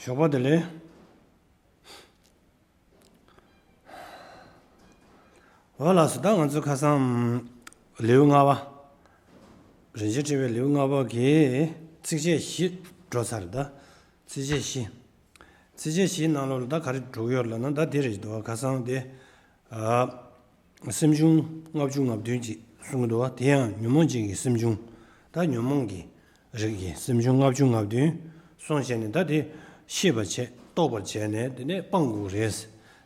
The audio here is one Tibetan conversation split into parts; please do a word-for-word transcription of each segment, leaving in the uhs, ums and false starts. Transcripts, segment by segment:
ཞོགས་པ་བདེ་ལེགས། འོ་ལགས་སོ། ད་ང་ཚོ་ཁ་སང་ལེའུ་ལྔ་པ། རིན་ཆེན་ཕྲེང་བའི་ལེའུ་ལྔ་པ་གི་ཚིགས་བཅད་བཞི་འགྲོ་ཚར། ད་ཚིགས་བཅད་བཞི། ཚིགས་བཅད་བཞིའི་ནང་ལོགས་ལ་ད་ག་རེ་འགྲོ་གི་ཡོད་ལབ་ན། ད་འདི་རེད་འདུག་ཁ་སང་དེ། ཨ། སེམས་བྱུང་ལྔ་བཅུ་ང་བདུན་ཅིག་གསུང་གི་འདུག་བ། དེ་ཡང་ཉོན་མོངས་ཅན་གྱི་སེམས་བྱུང་། ད་ཉོན་མོངས་ཀྱི་རིགས་ཀྱི་སེམས་བྱུང་ལྔ་བཅུ་ང་བདུན་གསུངས་བྱས་ནས། ད་དེ་ཤེས་པར་བྱས། རྟོགས་པར་བྱས་ནས་དེ་ནས་སྤང་དགོས་རེད།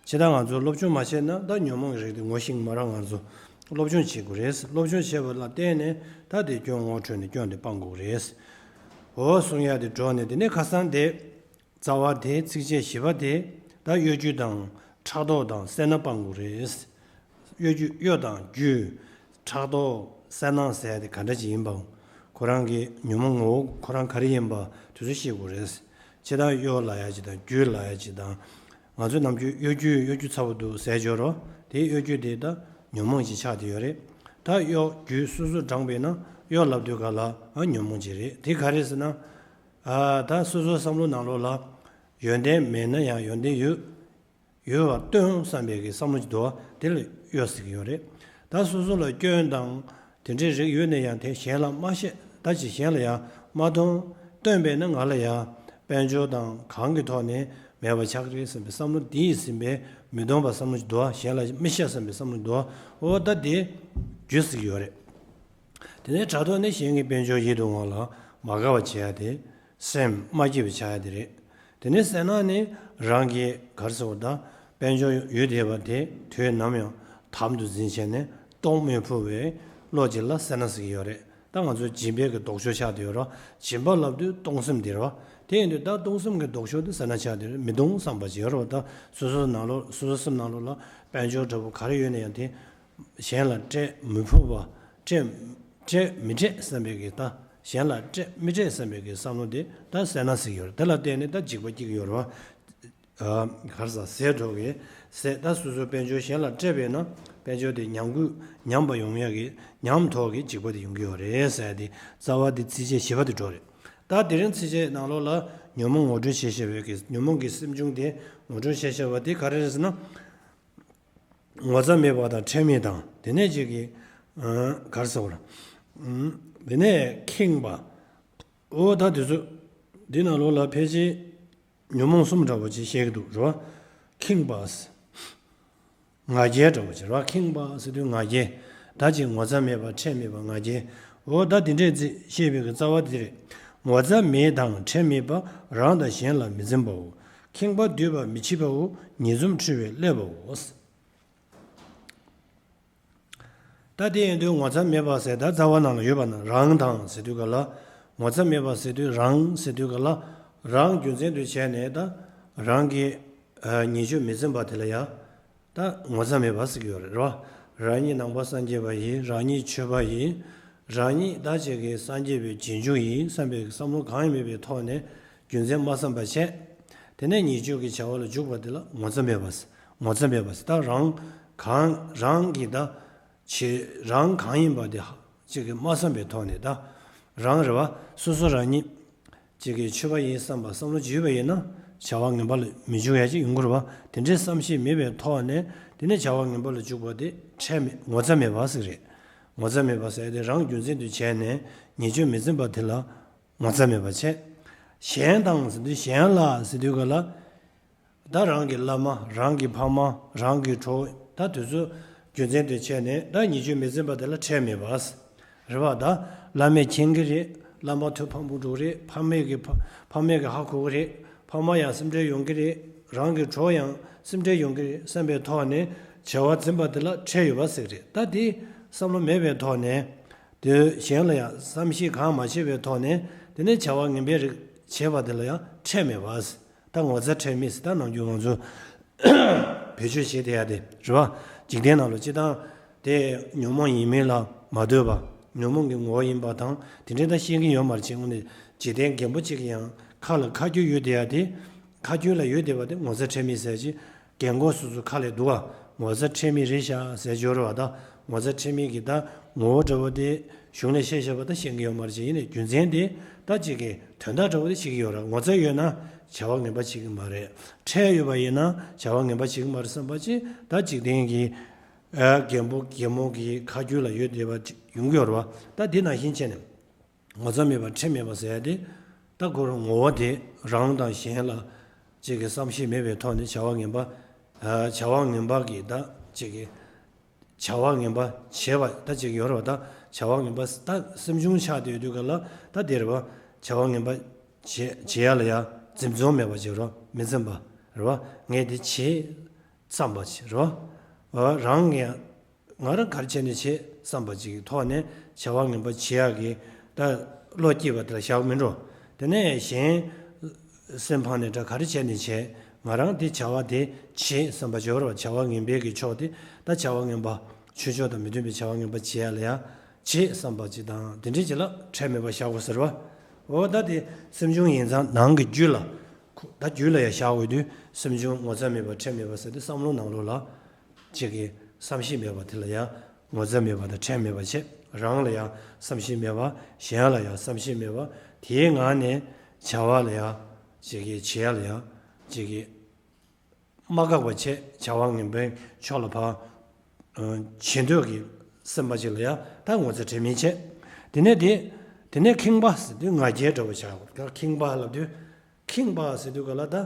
ཇི་ལྟར་ང་ཚོ་སློབ་སྦྱོང་མ་བྱས་ན། ད་ཉོན་མོངས་ཀྱི་རིགས་དེ་ངོ་ཤེས་མ་རག་ང་ཚོ་སློབ་སྦྱོང་བྱེད་དགོས་རེད། སློབ་སྦྱོང་བྱས་པ་ལ་བརྟེན་ནས་ད་དེ་སྐྱོན་ངོ་འཕྲོད་ནས་སྐྱོན་དེ་སྤང་དགོས་རེད། འོ་གསུང་ཡ་དེ་འགྲོ་ནས། དེ་ནས་ཁ་སང་དེ། རྩ་བ་དེ། ཚིགས་བཅད་བཞི་པ་དེ། ད་གཡོ་སྒྱུ་དང་ཕྲག་དོག་དང་སེར་སྣ་སྤང་དགོས་རེད། གཡོ་སྒྱུ། གཡོ་དང་སྒྱུ། ཕྲག་དོག་སེར་སྣ་ཟེར་དེ་ག་འདྲ་ཅིག་ཡིན་པའང་། ཁོ་རང་གི་ཉོན་མོངས་ངོ་བོ་ཁོ་རང་ག་རེ་ཡིན་པ་དེ་ཚོ་ཤེས་དགོས་རེད། སྤྱིར་བཏང་གཡོ་ལབ་ཡ་ཅིག་དང་སྒྱུ་ལབ་ཡ་ཅིག་དང་། ང་ཚོས་ནམ་རྒྱུན་གཡོ་སྒྱུ་གཡོ་སྒྱུ་ཚ་པོ་འདུག་ཟེར་འཇོག་རོ། དེ་གཡོ་སྒྱུ་དེ་ད་ཉོན་མོངས་ཅིག་ཆགས་བསྡད་ཡོད་རེད། ད་གཡོ་སྒྱུ་སོ་སོ་དྲངས་པས་ན་གཡོ་ལབ་དུས་ག་ལ་ཨ་ཉོན་མོངས་ཅིག་རེད། དེ་ག་རེ་ཟེར་ན། ཨ། ད་སོ་སོའི་བསམ་བློ་ནང་ལོགས་ལ་ཡོན་ཏན་མེད་ན་ཡང་ཡོན་ཏན་ཡོད། ཡོད་པར་སྟོན་བསམ་པའི་གི་བསམ་བློ་ཅིག་འདུག་བ། དེ་ལ་གཡོ་ཟེར་གི་ཡོད་རེད། ད་སོ་སོ་ལ་སྐྱོན་དང་དེ་འདྲའི་རིགས་ཡོད་ན་ཡང་དེ་གཞན་ལ་མ་བཤད། ད་ཅིག་གཞན་ལ་ཡང་མ་སྟོན། སྟོན་པས་ན་ང་ལ་ཡང་དཔལ་འབྱོར་དང་གང་གི་ཐོག་ནས་མེད་པ་ཆགས་ཀྱི་རེད་བསམ་པའི་བསམ་བློ། དེ་ཡིས་ཟིན་པའི་མི་སྟོན་པ་བསམ་བློ་ཅིག་འདུག་བ། གཞན་ལ་མི་བཤད་བསམ་པའི་བསམ་བློ་ཅིག་འདུག་བ། འོ་ད་དེ་སྒྱུ་ཟེར་གི་ཡོད་རེད། དེ་ནས་ཕྲག་དོག་ནི་གཞན་གྱི་དཔལ་འབྱོར་ཡིད་དུ་འོང་བ་ལ་མ་དགའ་བ་བྱེད་ཡ་དེ། སེམས་མ་སྐྱིད་པ་ཆགས་ཡ་དེ་རེད། དེ་ནས་སེར་སྣ་ནི་རང་གི་ག་རེ་ཟེར་དགོས། ད་དཔལ་འབྱོར་ཡོད་བསྡད་པ་དེ་དུས་ནམ་ཡང་དམ་དུ་འཛིན་བྱས་ནས་གཏོང་མི་ཕོད་པའི་བློ་ཅིག་ལ་སེར་སྣ་ཟེར་གྱི་ཡོད་རེད། ད་ང་ཚོ་སྦྱིན་པའི་གི་ལྡོག་ཕྱོགས་ཆགས་བསྡད་ཡོད་རེད། སྦྱིན་པ་ལབ་དུས་གཏོང་སེམས་དེ་རེད་བ། དེ་ཡིན་དུས་ད་གཏོང་སེམས་ཀྱི་ལྡོག་ཕྱོགས་དེ་སེར་སྣ་ཆགས་བསྡད་ཡོད་རེད། མི་གཏོང་བསམ་པ་ཅིག་ཡོད་རེད་བ། ད་སོ་སོའི་ནང་ལོགས། སོ་སོའི་སེམས་ནང་ལོགས་ལ་དཔལ་འབྱོར་འདྲ་པོ་ག་རེ་ཡོད་ན་ཡང་དེ། གཞན་ལ་སྤྲད་མི་ཕོད་པ། སྤྲད། སྤྲད་མི་སྤྲད་བསམ་པའི་གི་ད། གཞན་ལ་སྤྲད་མི་སྤྲད་བསམ་པའི་གི་བསམ་བློ་དེ་ད་སེར་སྣ་ཟེར་གྱི་ཡོད་རེད། དེ་ལ་བརྟེན་ནས་ད་འཇིགས་པ་སྐྱེ་གི་ཡོད་རེད་བ། ཨ། ག་རེ་ཟ། ཟས་འགྲོ་གི་ཟས། ད་སོ་སོའི་དཔལ་འབྱོར་གཞན་ལ་སྤྲད་པས་ན་དཔལ་འབྱོར་དེ་ཉམས་རྒུད། ཉམས་པ་ཡོང་ཡ་གི། ཉམས་དོགས་ཀྱི་འཇིགས་པ་དེ་ཡོང་གི་ཡོད་རེད་ཟེར་ཡ་དེ། རྩ་བ་དེ་ཚིགས་བཅད་བཞི་པ་དེ་འགྲོ་རེད། ད་དེ་རིང་ཚིགས་བཅད་ནང་ལོགས་ལ་ཉོན་མོངས་ངོ་སྤྲོད་བྱེད་བྱ་བའི་གི། ཉོན་མོངས་ཀྱི་སེམས་བྱུང་དེ་ངོ་སྤྲོད་བྱེད་བྱ་བ་དེ་ག་རེ་རེད་ཟེར་ན། ངོ་ཚ་མེད་པ་དང་ཁྲེལ་མེད་དང་། དེ་ནས་ཅིག་གི། ཨ། ག་རེ་ཟེར་དགོས་རེད། ཨ། དེ་ནས་ཁེངས་པ། འོ་ད་དེ་ཚོ། འདི་ནང་ལོགས་ལ་ཕལ་ཆེར་ཉོན་མོངས་གསུམ་འདྲ་པོ་ཅིག་བཤད་ཀྱི་འདུག་རེད་བ། ཁེངས་པ། ང་རྒྱལ་འདྲ་པོ་ཅིག་རེད་བ། ཁེངས་པ་ཟེར་དུས་ང་རྒྱལ། ད་ཅིག་ངོ་ཚ་མེད་པ། ཁྲེལ་མེད་པ། ང་རྒྱལ། འོ་ད་དེ་འདྲས་ཅིག་བཤད་པའི་གི་རྩ་བ་དེ་རེད། ངོ་ཚ་མེད་དང་ཁྲེལ་མེད་པ། རང་དང་གཞན་ལ་མི་འཛེམ་པའོ། ཁེངས་པ་འདུས་པ་མི་བྱེད་པའོ། ཉེས་འཛུམ་འཁྲུལ་བས་བསླད་པའོ། ད་དེ་ཡིན་དུས་ངོ་ཚ་མེད་པ་ཟེར། ད་རྩ་བ་ནང་ལ་ཡོད་པ་ན། རང་དང་ཟེར་དུས་ག་ལ། ངོ་ཚ་མེད་པ་ཟེར་དུས་རང་ཟེར་དུས་ག་ལ། རང་རྒྱུ་མཚན་དུ་བྱས་ནས་ད་རང་གི། ཨ། ཉེས་སྤྱོད་མི་འཛེམ་པ་དེ་ལ་ཡ་ད་ངོ་ཚ་མེད་པ་ཟེར་གྱི་ཡོད་རེད། རེད་བ། རང་ཉིད་ནང་པ་སངས་རྒྱས་པ་ཡིན། རང་ཉིད་ཆོས་པ་ཡིན། རང་ཉིད་ད་ཅིག་གི་སངས་རྒྱས་པའི་རྗེས་འཇུག་ཡིན་བསམ་པའི་བསམ་བློ་གང་ཡང་མེད་པའི་ཐོག་ནས། རྒྱུ་མཚན་མ་བསམ་པ་བྱས། དེ་ནས་ཉེས་སྤྱོད་ཀྱི་བྱ་བ་ལ་འཇུག་པ་དེ་ལ་ངོ་ཚ་མེད་པ་ཟེར། ངོ་ཚ་མེད་པ་ཟེར། ད་རང་གང་། རང་གི་ད་ཆེ། རང་གང་ཡིན་པ་དེ་ཧ་ཅིག་གི་མ་བསམ་པའི་ཐོག་ནས། ད་རང་རེད་བ། སོ་སོ་རང་ཉིད་ཅིག་གི་ཆོས་པ་ཡིན་བསམ་པ་བསམ་བློ་ཅིག་ཡོད་པ་ཡིན་ན། བྱ་བ་ངན་པ་ལ་མི་འཇུག་ཡ་ཅིག་ཡོང་གི་རེད་བ། དེ་འདྲའི་བསམ་ཤེས་མེད་པའི་ཐོག་ནས་དེ་ནས་བྱ་བ་ངན་པ་ལ་འཇུག་པ་དེ་ཁྲེལ་མེད། ངོ་ཚ་མེད་པ་ཟེར་རེད། ངོ་ཚ་མེད་པ་ཟེར་དེ་རང་རྒྱུ་མཚན་དུ་བྱས་ནས་ཉེས་སྤྱོད་མི་འཛེམ་པ་དེ་ལ་ངོ་ཚ་མེད་པ་བྱས། གཞན་དང་ཟེར་དུས་གཞན་ལ་ཟེར་དུས་ག་ལ། ད་རང་གི་བླ་མ། རང་གི་ཕ་མ། རང་གི་གྲོགས། ད་དེ་ཚོ་རྒྱུ་མཚན་དུ་བྱས་ནས་ད་ཉེས་སྤྱོད་མི་འཛེམ་པ་དེ་ལ་ཁྲེལ་མེད་པ། རེད་བ། ད་བླ་མས་མཁྱེན་གྱི་རེད། བླ་མ་ཐུགས་ཕམ་པོ་འགྲོ་གི་རེད། ཕ་མས་ཀྱི་ཕ་ཕ་མས་ཀྱི་ཧ་གོ་གི་རེད། ཕ་མ་ཡང་སེམས་ཁྲལ་ཡོང་གི་རེད། རང་གི་གྲོགས་ཡང་སེམས་ཁྲལ་ཡོང་གི་རེད་བསམ་པའི་ཐོག་ནས་བྱ་བ་འཛིན་པ་དེ་ལ་ཁྲེལ་ཡོད་པ་ཟེར་གི་རེད། ད་དེ་བསམ་བློ་མེད་པའི་ཐོག་ནས། དེ་གཞན་ལ་ཡང་བསམ་ཤེས་གང་མ་བྱས་པའི་ཐོག་ནས་དེ་ནས་བྱ་བ་ངན་པའི་རིགས་བྱས་པ་དེ་ལ་ཡང་ཁྲེལ་མེད་པ། ད་ངོ་ཚ་ཁྲེལ་མེད་ཟེར། ད་ནམ་རྒྱུན་ང་ཚོ་བེད་སྤྱོད་བྱེད་བསྡད་ཡ་དེ་རེད་བ། འཇིག་རྟེན་ནང་ལ་སྤྱིར་བཏང་དེ་ཉོན་མོངས་ཡིན་མིན་ལ་མ་ལྟོས་པ། ཉོན་མོངས་ཀྱི་ངོ་བོ་ཡིན་པ་དང་དེ་འདྲའི་ད་ཤེས་ཀྱི་ཡོད་མ་རེད་ཅེས། དངོས་གནས་འཇིག་རྟེན་རྒན་པོ་གཅིག་གི་ཡང་ཁ་ལ་ཁ་རྒྱུན་ཡོད་བསྡད་ཡ་དེ། ཁ་རྒྱུན་ལ་ཡོད་བསྡད་པ་དེ་ངོ་ཚ་ཁྲེལ་མེད་ཟེར་ཅིག་རྒན་གོག་སོ་སོ་ཁ་ལས་འདུག་བ། ངོ་ཚ་ཁྲེལ་མེད་རེད་ཤག་ཟེར་འཇོག་རེད་བ། ད་ངོ་ཚ་ཁྲེལ་མེད་ཀྱི་ད་ངོ་བོ་འདྲ་བོ་དེ་གཞུང་ལས་བཤད་བཤད་པ་ད་ཤེས་ཀྱི་ཡོད་མ་རེད་ཅེས། ཡིན་ནའི་རྒྱུ་མཚན་དེ་ད་ཅིག་གི་དོན་དག་འདྲ་བོ་དེ་བཤད་ཀྱི་ཡོད་རེད། ངོ་ཚ་ཡོད་ན་ བྱ་བ་ངན་པ་བྱེད་ཀྱི་མ་རེད། ཁྲེལ་ཡོད་པ་ཡིན་ན་བྱ་བ་ངན་པ་བྱེད་ཀྱི་མ་རེད་བསམ་པ་ཅིག་ད་འཇིག་རྟེན་གྱི་ཨ་རྒན་པོ་རྒན་མོ་གི་ཁ་རྒྱུན་ལ་ཡོད་བསྡད་པ་ཅིག་ཡོང་གི་ཡོད་རེད་བ། ད་འདི་ནང་བཞིན་བྱས་ནས་ངོ་ཚ་མེད་པ་ཁྲེལ་མེད་པ་ཟེར་ཡ་དེ། ད་ཁོ་རང་ངོ་བོ་དེ་རང་དང་གཞན་ལ་ཅིག་གི་བསམ་ཤེས་མེད་པའི་ཐོག་ནས་བྱ་བ་ངན་པ་ཨ་བྱ་བ་ངན་པ་གི་ད་ཅིག་གི་བྱ་བ་ངན་པ་བྱེད་པ་ད་ཅིག་ཡོད་རེད་བ། ད་བྱ་བ་ངན་པ་ད་སེམས་བྱུང་ཆགས་བསྡད་དུས་ག་ལ་ད་དེ་རེད་བ། བྱ་བ་ངན་པ་བྱེད་བྱེད་ཡ་ལ་ཡ་འཛེམ་བྱུང་མེད་པ་ཅིག་རེད་བ། མི་འཛེམ་པ་རེད་བ། ངས་དེ་བྱེད་བསམ་པ་ཅིག་རེད་བ། རང་ངས་ང་རང་ག་རེ་བྱས་ནས་བྱེད་བསམ་པ་ཅིག་གི་ཐོག་ནས་བྱ་བ་ངན་པ་བྱེད་ཡ་གི་ད་བློ་སྐྱེས་པ་དེ་ལ་བཞག་མི་འགྲོ། དེ་ནས་གཞན་སེམས་ཕམ་ནས་ད་ག་རེ་བྱས་ནས་བྱེད། ང་རང་དེ་བྱ་བ་དེ་བྱེད་བསམ་པ་ཅིག་ཡོད་རེད་བ། བྱ་བ་ངན་པའི་གི་ཕྱོགས་དེ་ད་བྱ་བ་ངན་པ་ཆོས་ཕྱོགས་དང་མི་མཐུན་པའི་བྱ་བ་ངན་པ་བྱེད་ཡ་ལ་ཡ་བྱེད་བསམ་པ་ཅིག་དང་དེ་འདྲའི་ཅིག་ལ་ཁྲེལ་མེད་པ་བཞག་དགོས་ཟེར་བ། འོ་ད་དེ་སེམས་བྱུང་ཡིན་ཙང་ནང་གི་རྒྱུད་ལ་ཁོ་ད་རྒྱུད་ལ་ཡ་བཞག་དགོས་དུས་སེམས་བྱུང་ངོ་ཚ་མེད་པ་ཁྲེལ་མེད་པ་ཟེར་དུས་བསམ་བློ་ནང་ལོགས་ལ་ཅིག་གི་བསམ་ཤེས་མེད་པ་དེ་ལ་ཡ་ངོ་ཚ་མེད་པ་དང་ཁྲེལ་མེད་པ་བྱེད། རང་ལ་ཡ་བསམ་ཤེས་མེད་པ། གཞན་ལ་ཡ་བསམ་ཤེས་མེད་པ། དེའི་ངང་ནས་བྱ་བ་ལ་ཡ་ཅིག་གི་བྱེད་ཡ་ལ་ཡ་ཅིག་གི་མ་འགགས་པ་བྱས། བྱ་བ་ངན་པའི་ཕྱོགས་ལ་ཕར་བྱེད་འདོད་ཀྱི་སེམས་པ་ཅིག་ལ་ཡ་ད་ངོ་ཚ་ཁྲེལ་མེད་བྱེད། དེ་ནས་དེ་དེ་ནས་ཁེངས་པ་ཟེར་དུས་ང་རྒྱལ་འདྲ་བོ་བྱ་དགོས། ཁེངས་པ་ལབ་དུས་ཁེངས་པ་ཟེར་དུས་ག་ལ་ད་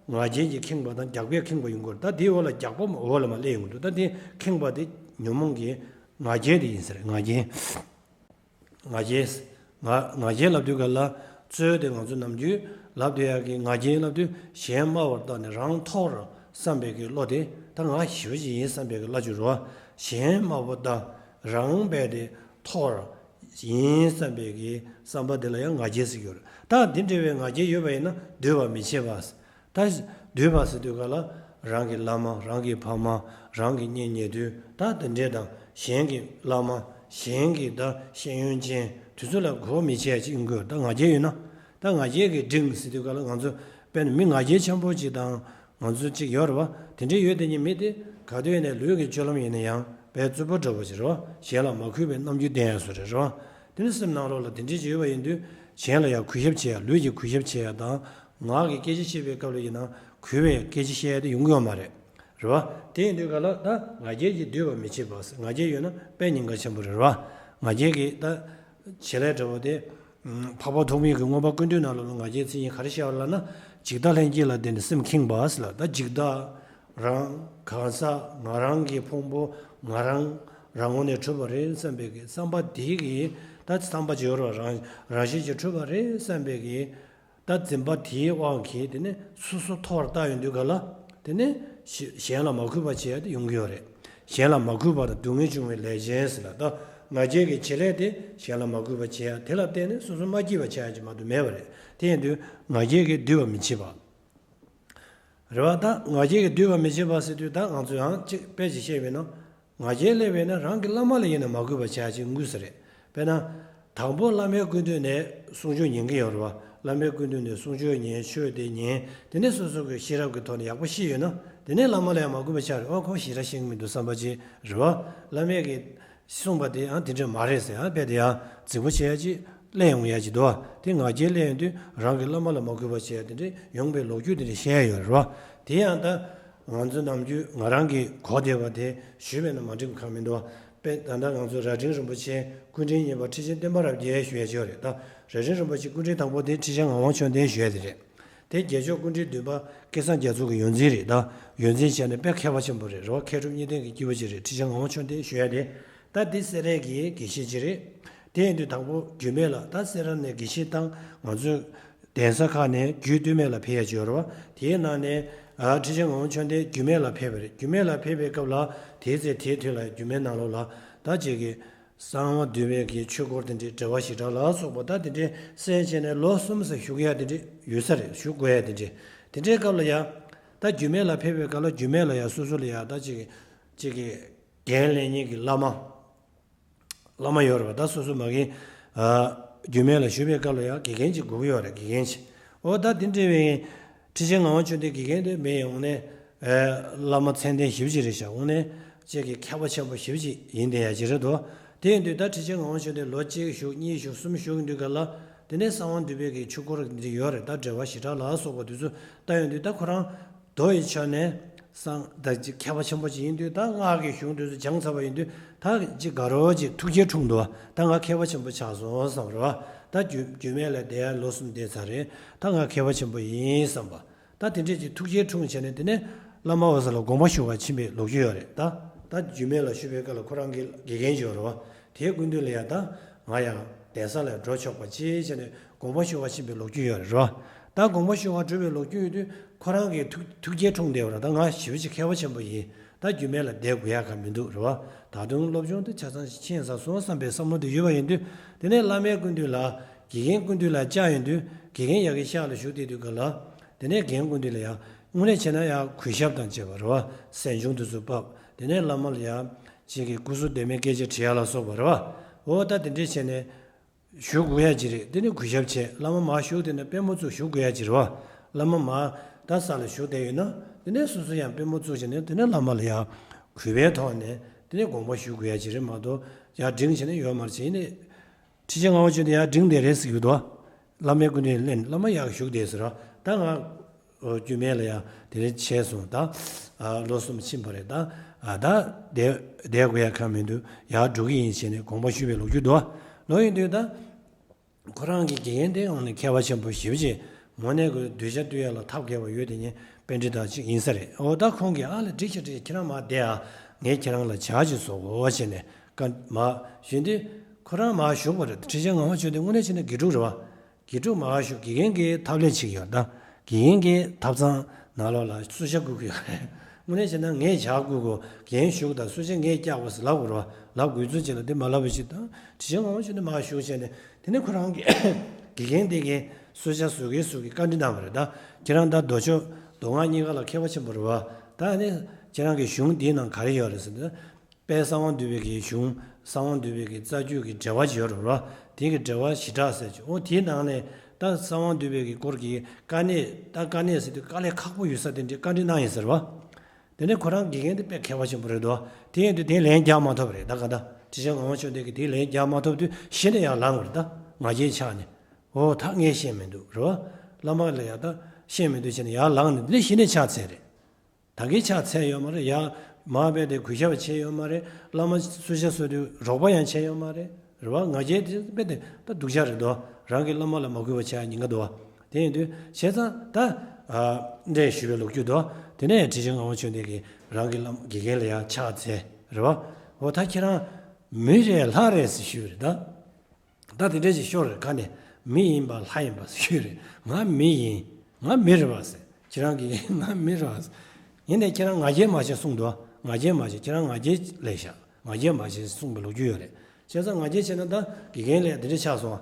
ང་རྒྱལ་གྱི་ཁེངས་པ་དང་རྒྱགས་པའི་ཁེངས་པ་ཡོང་གི་ཡོད་རེད། ད་དེའི་འོག་ལ་རྒྱགས་པ་འོག་ལ་མར་སླེབས་ཡོང་གི་འདུག་ད་དེ་ཁེངས་པ་དེ་ཉོན་མོངས་ཀྱི་ང་རྒྱལ་དེ་ཡིན་ས་རེད། ང་རྒྱལ། ང་རྒྱལ། ང་ང་རྒྱལ་ལབ་དུས་ག་ལ་རྩོད་དེ་ང་ཚོ་ནམ་རྒྱུན་ལབ་བསྡད་ཡག་གི་ང་རྒྱལ་ལབ་དུས་གཞན་དམའ་བར་བཏགས་ནས་རང་མཐོ་རུ་བསམ་པའི་གི་བློ་དེ་ད་ང་ཞེ་པོ་ཅིག་ཡིན་བསམ་པའི་གི་བློ་ཅིག་རེད་བ། གཞན་དམའ་བར་བཏགས་རང་རྦད་དེ་མཐོ་རུ་ཡིན་བསམ་པའི་གི་བསམ་པ་དེ་ལ་ཡང་ང་རྒྱལ་ཟེར་གྱི་ཡོད་རེད། ད་འདི་འདྲ་བའི་ང་རྒྱལ་ཡོད་པ་ཡིན་ན་འདུས་པ་མི་བྱེད་པ། ད་འདུས་པ་ཟེར་དུས་ག་ལ་རང་གི་བླ་མ། རང་གི་ཕ་མ། རང་གི་གཉེན་ཉེ་དུ་ད་དེ་འདྲས་དང་གཞན་གྱི་བླ་མ། གཞན་གྱི་ད་ཤེས་ཡོན་ཅན་དེ་ཚོ་ལ་གོ་མི་བྱེད་ཅིག་ཡིན་དགོས། ད་ང་རྒྱལ་ཡོད་ན་ད་ང་རྒྱལ་གྱི་འབྲིང་ཟེར་དུས་ག་ལ་ང་ཚོ་དཔེར་ན་མི་ང་རྒྱལ་ཆེན་པོ་ཅིག་དང་ང་ཚོ་ཅིག་ཡོད་རེད་བ། དེ་འདྲས་ཡོད་དེ་ཉིད་མི་དེ་ག་དུས་ནས་ལུས་ཀྱི་སྤྱོད་ལམ་ཡིན་ན་ཡང་དཔེ་རྩུབ་པོ་འདྲ་བོ་ཅིག་རེད་བ། གཞན་ལ་མ་གུས་པའི་རྣམ་འགྱུར་བསྟན་ཡ་བཟོ་རེད་རེད་བ། དེ་ནི་སེམས་ནང་ལོགས་ལ་དེ་འདྲས་ཅིག་ཡོད་པ་ཡིན་དུས་གཞན་ལ་ཡང་གུས་ཞབས་བྱེད་ཡ། ལུས་ཀྱི་གུས་ཞབས་བྱེད་ཡ་དང་། ངག་གི་སྐད་ཆ་བཤད་པའི་སྐབས་ལ་ཡིན་ན་གུས་པའི་སྐད་ཆ་བཤད་ཡ་དེ་ཡོང་གི་ཡོད་མ་རེད། རེད་བ། དེ་ཡིན་དུས་ག་ལ་ད་ང་རྒྱལ་གྱིས་འདུས་པ་མི་བྱེད་པ། ང་རྒྱལ་ཡོད་ན་དཔེ་ཉེན་ཁ་ཆེན་པོ་རེད། རེད་བ། ང་རྒྱལ་གྱིས་ད་བྱེད་ལས་འདྲ་བོ་དེ། འཕགས་པ་ཐོགས་མེད་ཀྱི་མངོན་པ་ཀུན་བཏུས་ནང་ལོགས་ལ་ང་རྒྱལ་མཚན་ཉིད་ག་རེ་བཤད་པ་ལབ་ན། འཇིག་ལྟ་ལྷན་སྐྱེས་ལ་བརྟེན་ནས་སེམས་ཁེངས་པ་ཟེར་ལ། ད་འཇིག་ལྟ། རང་གང་ཟག་ང་རང་གི་ཕུང་པོ་ང་རང་རང་ངོས་ནས་གྲུབ་པ་རེད་བསམ་པའི་གི་བསམ་པ་དེ་གི་ད་བསམ་པ་ཅིག་ཡོད་རེད་བ། རང་རང་བཞིན་གྱིས་གྲུབ་པ་རེད་བསམ་པའི་གི་ད་འཛིན་པ་དེའི་དབང་གིས་དེ་ནས་སོ་སོ་མཐོ་བར་བལྟ་ཡོང་དུས་ག་ལ་དེ་ནས་གཞན་ལ་མ་གུས་པ་བྱེད་ཡ་དེ་ཡོང་གི་ཡོད་རེད། གཞན་ལ་མ་གུས་པ་དང་སྡུག་བསྔལ་འབྱུང་བའི་ལས་ཅན་ཟེར་ལ། ད་ང་རྒྱལ་གྱི་བྱེད་ལས་དེ་གཞན་ལ་མ་གུས་པ་བྱེད་ཡ་དེ་ལ་བརྟེན་ནས་སོ་སོ་མ་སྐྱིད་པ་བྱེད་ཡ་ཅིག་མ་གཏོགས་མེད་པ་རེད། དེ་ཡིན་དུས་ང་རྒྱལ་གྱིས་འདུས་པ་མི་བྱེད་པ། རེད་བ། ད་ང་རྒྱལ་གྱིས་འདུས་པ་མི་བྱེད་པ་ཟེར་དུས་ད་ང་ཚོ་ཡང་གཅིག་དཔེ་ཅིག་བཤད་པས་ན། ང་རྒྱལ་སླེབས་པས་ན་རང་གི་བླ་མ་ལ་ཡིན་ན་མ་གུས་པ་བྱ་ཞིག་དངོས་སུ་རེད། དཔེར་ན། དང་པོ་བླ་མའི་སྐུ་མདུན་ནས་གསུང་ཆོས་ཉན་གྱི་ཡོད་རེད་བ། བླ་མའི་སྐུ་མདུན་ནས་གསུང་ཆོས་ཉན། ཆོས་དེ་ཉན། དེ་ནས་སོ་སོ་གི་ཤེས་རབ་ཀྱི་ཐོག་ནས་ཡག་པོ་ཤེས་ཡོད་ན། དེ་ནས་བླ་མ་ལ་ཡང་མ་གུས་པ་ཆགས་རེད། ཨོ་ཁོ་ཞེ་དྲག་ཤེས་ཀྱི་མི་འདུག་བསམ་པ་ཅིག་རེད་བ། བླ་མས་གི་གསུངས་པ་དེ་ཡང་དེ་འདྲ་མ་རེད་ཟེར་ཡང་དཔེ་དེ་ཡང་རྫིག་པོ་བྱེད་ཡ་ཅིག་སླེབས་ཡོང་ཡ་ཅིག་འདུག་བ། དེ་ང་རྒྱལ་སླེབས་ཡོང་དུས་རང་གི་བླ་མ་ལ་མ་གུས་པ་བྱེད་ཡ་དེ་འདྲ་ཡོང་པའི་ལོ་རྒྱུས་དེ་འདྲ་བཤད་ཡ་ཡོད་རེད་བ། དེ་ཡང་ད་ང་ཚོ་ནམ་རྒྱུན་ང་རང་གི་གོ་བདེ་བ་དེ་ཞུས་པས་ན་མ་འགྲིག་པ་གང་མི་འདུག་བ། དཔེ་ད་ལྟ་ང་ཚོ་རྭ་སྒྲེང་རིན་པོ་ཆེ་སྐུ་ཕྲེང་གཉིས་པ་ཁྲི་ཆེན་བསྟན་པ་རབ་རྒྱས་ཞུ་ཡ་ཅིག་ཡོད་རེད། ད་རྭ་སྒྲེང་རིན་པོ་ཆེ་སྐུ་ཕྲེང་དང་པོ་དེ་ཁྲི་ཆེན་ངག་དབང་ཆོས་ལྡན་ཞུ་ཡ་དེ་རེད། དེ་རྒྱལ་མཆོག་སྐུ་ཕྲེང་བདུན་པ་སྐལ་བཟང་རྒྱ་མཚོ་གི་ཡོངས་འཛིན་རེད། ད་ཡོངས་འཛིན་བྱས་ནས་དཔེ་མཁས་པ་ཆེན་པོ་རེད། རེད་བ། མཁས་གྲུབ་གཉིས་ལྡན་གྱི་སྐྱེས་བུ་ཅིག་རེད། ཁྲི་ཆེན་ངག་དབང་ཆོས་ལྡན་ཞུ་ཡ་དེ། ད་འདི་སེ་ར་གི་དགེ་བཤེས་ཅིག་རེད། དེ་ཡིན་དུས་དང་པོ་རྒྱུད་སྨད་ལ། ད་སེ་ར་ནས་དགེ་བཤེས་བཏང་། ང་ཚོའི་གདན་ས་ཁག་ནས་རྒྱུད་སྟོད་སྨད་ལ་ཕེབས་ཡ་ཅིག་ཡོད་རེད་བ། དེའི་ནང་ནས་ཨ་ཁྲི་ཆེན་ངག་དབང་ཆོས་ལྡན་རྒྱུད་སྨད་ལ་ཕེབས་པ་རེད། རྒྱུད་སྨད་ལ་ཕེབས་པའི་སྐབས་ལ་དེའི་ཚེ་དེའི་དུས་ལ་རྒྱུད་སྨད་ནང་ལོགས་ལ་ད་ཅིག་གི་གསང་བ་འདུས་པའི་གི་ཆོས་སྐོར་དེ་འདྲའི་འབྲེལ་བ་ཞེ་དྲག་ལ་སོགས་པ་ད་དེ་འདྲའི་གསན་བྱས་ནས་ལོ་གསུམ་ཙམ་བཞུགས་ཡ་དེ་འདྲའི་ཡོད་ས་རེད། བཞུགས་དགོས་ཡ་དེ་འདྲའི། དེ་འདྲའི་སྐབས་ལ་ཡ། ད་རྒྱུད་སྨད་ལ་ཕེབས་པའི་སྐབས་ལ་རྒྱུད་སྨད་ལ་ཡ་སོ་སོ་ལ་ཡ་ད་ཅིག་གི་ཅིག་གི་འགན་ལེན་མཁན་གྱི་བླ་མ། བླ་མ་ཡོད་རེད་བ། ད་སོ་སོ་མ་གི་ཨ་རྒྱུད་སྨད་ལ་བཞུགས་པའི་སྐབས་ལ་ཡང་དགེ་རྒན་ཅིག་དགོས་ཀྱི་ཡོད་རེད། དགེ་རྒན་ཅིག་འོ་ད་དེ་འདྲ་བའི་ཁྲི་ཆེན་ངག་དབང་ཆོས་ལྡན་དགེ་རྒན་དེ་མེད་ཡོང་ནས། ཨ་བླ་མ་མཚན་ལྡན་ཞེ་པོ་ཅིག་རེད་ཤག་འོང་ནས་ཅིག་གི་མཁས་པ་ཆེན་པོ་ཞེ་པོ་ཅིག་ཡིན་བསྡད་ཡ་ཅིག་རེད་དོ། དེ་ཡིན་དུས་ད་ཁྲི་ཆེན་ངག་དབང་ཆོས་ལྡན་ལོ་གཅིག་བཞུགས། གཉིས་བཞུགས། གསུམ་བཞུགས་ཡིན་དུས་སྐབས་ལ། དེ་ནས་གསང་བ་འདུས་པའི་གི་ཆོས་སྐོར་འདི་ཡོད་རེད། ད་འགྲེལ་པ་ཞེ་དྲག་ལ་སོགས་པ་དེ་ཚོ་ལྟ་ཡོང་དུས། ད་ཁོ་རང་མདོ་ཡི་ཆ་ནས་གསང་ད་ཅིག་མཁས་པ་ཆེན་པོ་ཅིག་ཡིན་དུས། ད་སྔགས་ཀྱི་གཞུང་དེ་ཚོ་སྦྱངས་ཚར་བ་ཡིན་དུས། ད་ཅིག་དགའ་རོགས་ཅིག་ཐུགས་རྗེ་འཁྲུངས་འདུག་ད་ང་མཁས་པ་ཆེན་པོ་ཆགས་སོང་བསམ་རེད་བ། ད་རྒྱུད་རྒྱུད་སྨད་ལ་བསྡད་ལོ་གསུམ་བསྡད་ཚར་རེད། ད་ང་མཁས་པ་ཆེན་པོ་ཡིན་བསམ་པ། ད་དེ་འདྲས་ཀྱི་ཐུགས་རྗེ་འཁྲུངས་བྱས་ནས། དེ་ནས་བླ་མ་འོད་ཟེར་ལ་དགོངས་པ་ཞུ་བར་ཕྱིན་པའི་ལོ་རྒྱུས་ཡོད་རེད། ད་ད་རྒྱུད་སྨད་ལ་བཞུགས་པའི་སྐབས་ལ་ཁོ་རང་གི་དགེ་རྒན་ཅིག་ཡོད་རེད་བ། དེའི་སྐུ་མདུན་ལ་ཡང་ད་ང་ཡང་གདན་ས་ལ་འགྲོ་ཆོག་པ་ཅིག་བྱས་ནས་དགོངས་པ་ཞུ་བར་ཕྱིན་པའི་ལོ་རྒྱུས་ཡོད་རེད་བ། ད་དགོངས་པ་ཞུ་བར་འགྲོ་བའི་ལོ་རྒྱུས་ཡོད་དུས། ཁོ་རང་གི་ཐུགས་ཐུགས་རྗེ་འཁྲུངས་བསྡད་པ་རེད། ད་ང་ཞེ་པོ་ཅིག་མཁས་པ་ཆེན་པོ་ཡིན། ད་རྒྱུད་སྨད་ལ་བསྡད་དགོས་ཡག་ག་མི་འདུག་རེད་བ། ད་དུང་སློབ་སྦྱོང་དེ་ཆ་ཚང་ཞིག་ཕྱིན་ས་སོང་བསམ་པའི་བསམ་བློ་དེ་ཡོད་པ་ཡིན་དུས། དེ་ནས་བླ་མའི་སྐུ་མདུན་ལ། དགེ་རྒན་སྐུ་མདུན་ལ་བཅར་ཡོང་དུས། དགེ་རྒན་ཡ་གི་ཤག་ལ་བཞུགས་བསྡད་དུས་སྐབས་ལ། དེ་ནས་རྒན་སྐུ་མདུན་ལ་ཡང་དངོས་གནས་བྱས་ན་ཡང་གུས་ཞབས་དང་བཅས་པ་རེད་བ། གཟན་ཆུང་དེ་ཚོ་ཕབ། དེ་ནས་བླ་མ་ལ་ཡང་ཅིག་གི་སྐུ་གཟུགས་བདེ་མོའི་སྐད་ཆ་དྲི་ཡ་ལ་སོགས་པ་རེད་བ། འོ་ད་དེ་འདྲས་བྱས་ནས་བཞུགས་དགོས་ཡ་ཅིག་རེད། དེ་ནས་གུས་ཞབས་བྱས། བླ་མ་མར་བཞུགས་བསྡད་ན་པུས་མོ་བཙུགས་བཞུགས་དགོས་ཡ་ཅིག་རེད་བ། བླ་མ་མར་ད་ས་ལ་བཞུགས་བསྡད་ཡོད་ན། དེ་ནས་སོ་སོ་ཡང་པུས་མོ་བཙུགས་བྱས་ནས། དེ་ནས་བླ་མ་ལ་ཡང་གུས་པའི་ཐོག་ནས་དེ་ནས་དགོངས་པ་ཞུ་དགོས་ཡ་ཅིག་རེད་མ་གཏོགས། ཡར་འགྲེང་བྱས་ནས་ཡོད་མ་རེད། བྱས་ནས། ཁྲི་ཆེན་ངག་དབང་ཆོས་ལྡན་ཡར་འགྲེང་བསྡད་རེད་ཟེར་གྱི་འདུག་བླ་མའི་སྐུ་མདུན་ལ་སླེབས། བླ་མ་ཡར་བཞུགས་བསྡད་ཟེར་རོ། ད་ང་རྒྱུད་སྨད་ལ་ཡང་དེ་རིང་བྱས་སོང་། ད་ལོ་གསུམ་ཕྱིན་པ་རེད། ད་ད་བསྡད་བསྡད་དགོས་ཡ་གང་མི་འདུག་ཡར་འགྲོ་གི་ཡིན་བྱས་ནས་དགོངས་པ་ཞུས་པའི་ལོ་རྒྱུས་འདུག་ལོ་ཡིན་དུས་ད། ཁོ་རང་གི་དགེ་རྒན་དེ་ཡང་ནི་མཁས་པ་ཆེན་པོ་ཞེ་པོ་ཅིག་དངོས་གནས་ཀྱི་གདུལ་བྱ་བཏུལ་ཡ་ལ་ཐབས་མཁས་པ་ཡོད་དེ་ཉིད་པཎྜི་ཏ་ཅིག་ཡིན་ས་རེད། འོ་ད་ཁོང་གིས་ཨ་ལ་འགྲིག་ཤག་འགྲིག་ཤག་ཁྱེད་རང་མར་བསྡད་ཨ། ངས་ཁྱེད་རང་ལ་ཇ་ཅིག་བཟོ་དགོས་བྱས་ནས། ཀ་མར་བཞིན་དུས་ཁོ་རང་མར་བཞུགས་པ་རེད། ཁྲི་ཆེན་ངག་དབང་ཆོས་ལྡན་དངོས་གནས་བྱས་ན་དགེ་ཕྲུག་རེད་བ། དགེ་ཕྲུག་མར་བཞུགས། དགེ་རྒན་གྱིས་ཐབས་ལས་བྱེད་ཀྱི་ཡོད་ད། དགེ་རྒན་གྱིས་ཐབ་ཚང་ནང་ལོགས་ལ་གསོལ་ཇ་བསྐུར་གྱི་ཡོད་རེད། དངོས་གནས་བྱས་ན་ངས་ཇ་བསྐུར་དགོས། རྒན་བཞུགས་དང་གསོལ་ཇ་ངས་བཀྱག་དགོས་ཟེར་ལབ་དགོས་རེད་བ། ལབ་དགོས་ཚུལ་བྱས་ལ་དེ་མ་ལབ་པ་ཞིག་དང་། ཁྲི་ཆེན་ངག་དབང་ཆོས་ལྡན་མར་བཞུགས་བྱས་ནས། དེ་ནས་ཁོ་རང་གི་དགེ་རྒན་དེ་གིས་གསོལ་ཇ་བཟོ་གིན་བཟོ་གིན་བཀའ་འདྲི་གནང་བ་རེད་ད། ཁྱེད་རང་ད་མདོ་ཕྱོགས་མདོ་སྔགས་གཉིས་ཀ་ལ་མཁས་པ་ཆེན་པོ་རེད་བ། ད་ནི་ཁྱེད་རང་གི་གཞུང་འདིའི་ནང་ག་རེ་ཡོད་རེད་ཟེར་ན། དཔལ་གསང་བ་འདུས་པའི་གི་གཞུང་། གསང་བ་འདུས་པའི་གི་རྩ་རྒྱུད་ཀྱི་འགྲེལ་པ་ཅིག་ཡོད་རེད་བ། དེ་གི་འགྲེལ་པ་ཞེ་དྲག་ཟེར་གྱི། འོ་དེའི་ནང་ནས་ད་གསང་བ་འདུས་པའི་གི་སྐོར་གྱི་དཀའ་གནད། ད་དཀའ་གནད་ཟེར་དུས་དཀའ་ལས་ཁག་པོ་ཡོད་ས་དེ་འདྲའི་བཀའ་འདྲི་གནང་ཡིན་ཟེར་བ། དེ་ནས་ཁོ་རང་དགེ་རྒན་དེ་དཔེ་མཁས་པ་ཆེན་པོ་རེད་འདུག་དེ་ཡིན་དུས་དེ་ལན་རྒྱག་མ་ཐུབ་པ་རེད་ད་ག་ད། ཁྲི་ཆེན་ངག་དབང་ཆོས་ལྡན་གྱིས་དེ་ལན་རྒྱག་མ་ཐུབ་དུས་གཞི་ནས་ཡར་ལངས་པ་རེད་ད། ང་རྒྱལ་ཆགས་ནས། འོ་ད་ངས་ཤེས་མི་འདུག་རེད་བ། བླ་མ་ལ་ཡ་ད་ཤེས་མི་འདུག་བྱས་ནས་ཡར་ལངས་ནས། དེ་ནས་གཞི་ནས་ཕྱག་འཚལ་རེད། ད་གིན་ཕྱག་འཚལ་ཡོད་མ་རེད། ཡར་མར་ཕེབས་ཏེ་གུས་ཞབས་བྱས་ཡོད་མ་རེད། བླ་མ་གསོལ་ཇ་བཟོ་དུས་རོགས་པ་ཡང་བྱས་ཡོད་མ་རེད། རེད་བ། ང་རྒྱལ་དེ་དཔེ་དེ་ད་སྡུག་ཅག་རེད་དོ། རང་གི་བླ་མ་ལ་མ་གུས་པ་བྱས་ཉེན་ཁ་འདུག་བ། དེ་ཡིན་དུས་བྱས་ཙང་ད། ཨ། འདྲེ་ཞུས་པའི་ལོ་རྒྱུས་འདུག་དེ་ནས་ཁྲི་ཆེན་ངག་དབང་ཆོས་ལྡན་གྱིས་རང་གི་བླ་དགེ་རྒན་ལ་ཡང་ཕྱག་འཚལ། རེད་བ། འོ་ད་ཁྱེད་རང་མི་རེད་ལྷ་རེད་ཟེར་ཞུས་རེད་ད། ད་དེ་འདྲ་ཞིག་ཤོར་རེད། ཁ་ནས་མི་ཡིན་པ་ལྷ་ཡིན་པ་ཟེར་ཞུས་རེད། ང་མི་ཡིན། ང་མི་རེད་བ་ཟེར། ཁྱེད་རང་གིས་ང་མི་རེད་བ་ཟེར། ཡིན་ནའི་ཁྱེད་རང་ང་རྒྱལ་མ་བྱེད་གསུངས་འདུག་ང་རྒྱལ་མ་བྱེད། ཁྱེད་རང་ང་རྒྱལ་ལས་བཞག་ང་རྒྱལ་མ་བྱེད་གསུངས་པའི་ལོ་རྒྱུས་ཡོད་རེད། བྱས་ཙང་ང་རྒྱལ་བྱས་ན་ད་དགེ་རྒན་ལས་དེ་འདྲ་ཆགས་སོང་།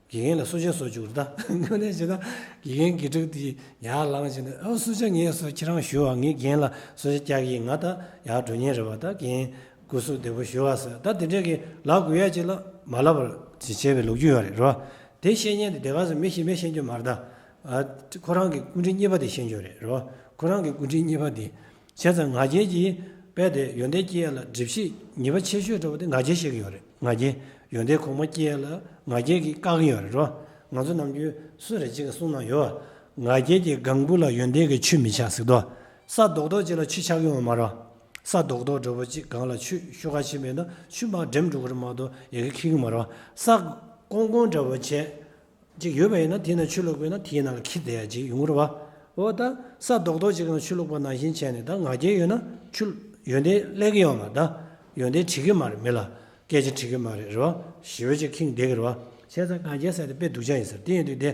དགེ་རྒན་ལ་གསོལ་ཇ་བཟོ་བཅུག་རེད་ད། དངོས་གནས་བྱས་ན་དགེ་རྒན་དགེ་ཕྲུག་དེ་ཡར་ལངས་བྱས་ནས། ཨ། གསོལ་ཇ་ངས་བཟོས། ཁྱེད་རང་ཞུ་བ། ངས་རྒན་ལ་གསོལ་ཇ་རྒྱག་གི་ཡིན། ང་ད་ཡར་འགྲོ་མཁན་རེད་བ། ད་རྒན་སྐུ་གཟུགས་བདེ་པོ་ཞུ་བ་ཟེར། ད་དེ་འདྲས་ཀྱི་ལབ་དགོས་ཡ་ཅིག་ལ་མ་ལབ་པར་ཅིག་བྱས་པའི་ལོ་རྒྱུས་ཡོད་རེད། རེད་བ། དེ་ཤེས་མཁན་དེ་དེ་ག་ཚོད་མི་ཤེས་མི་ཤེས་རྒྱུ་མ་རེད་ད། ཨ། ཁོ་རང་གི་སྐུ་ཕྲེང་གཉིས་པ་དེ་ཤེས་རྒྱུ་རེད། རེད་བ། ཁོ་རང་གི་སྐུ་ཕྲེང་གཉིས་པ་དེ། བྱས་ཙང་ང་རྒྱལ་གྱིས་རྦད་དེ་ཡོན་ཏན་སྐྱེ་ཡ་ལ་སྒྲིབ་བྱེད་ཉེས་པ་ཆེ་ཤོས་འདྲ་བོ་དེ་ང་རྒྱལ་བཤད་ཀྱི་ཡོད་རེད། ང་རྒྱལ། ཡོན་ཏན་གོང་མ་སྐྱེ་ཡ་ལ་ང་རྒྱལ་གྱིས་བཀག་གི་ཡོད་རེད། རེད་བ། ང་ཚོ་ནམ་རྒྱུན་སུ་རེད་ཅིག་གིས་གསུངས་གནང་ཡོད་བ། ང་རྒྱལ་གྱི་ལྒང་བུ་ལ་ཡོན་ཏན་གྱི་ཆུ་མི་ཆགས་ཟེར་དོ། ས་རྡོག་རྡོག་ཅིག་ལ་ཆུ་ཆགས་ཀྱི་ཡོད་མ་རེད་བ། ས་རྡོག་རྡོག་འདྲ་བོ་ཅིག་སྒང་ལ་ཆུ་ཤོག་ཁ་ཕྱིན་པས་ན་ཆུ་མར་འགྲིམ་འགྲོ་གི་རེད་མ་གཏོགས་ཡ་གི་འཁྱིལ་གི་མ་རེད་བ། ས་ཀོང་ཀོང་འདྲ་བོ་བྱས། ཅིག་ཡོད་པ་ཡིན་ན། དེའི་ནང་ཆུ་བླུགས་པས་ན་དེའི་ནང་ལ་འཁྱིལ་བསྡད་ཡ་ཅིག་ཡོང་གི་རེད་བ། འོ་ད་ས་རྡོག་རྡོག་ཅིག་ནང་ཆུ་བླུགས་པ་ནང་བཞིན་བྱས་ནས། ད་ང་རྒྱལ་ཡོད་ན་ཆུ་ཡོན་ཏན་སླེབས་ཀྱི་ཡོད་མ་རེད། ད་ཡོན་ཏན་འགྲིག་གི་མ་རེད། མི་ལ་སྐད་ཆ་འགྲིག་གི་མ་རེད། རེད་བ། ཞེ་པོ་ཅིག་ཁེངས་བསྡད་ཀྱི་རེད་བ། བྱས་ཙང་ང་རྒྱལ་ཟེར་དེ་དཔེ་སྡུག་ཅག་ཡིན་ཟེར། དེ་ཡིན་དུས་དེ་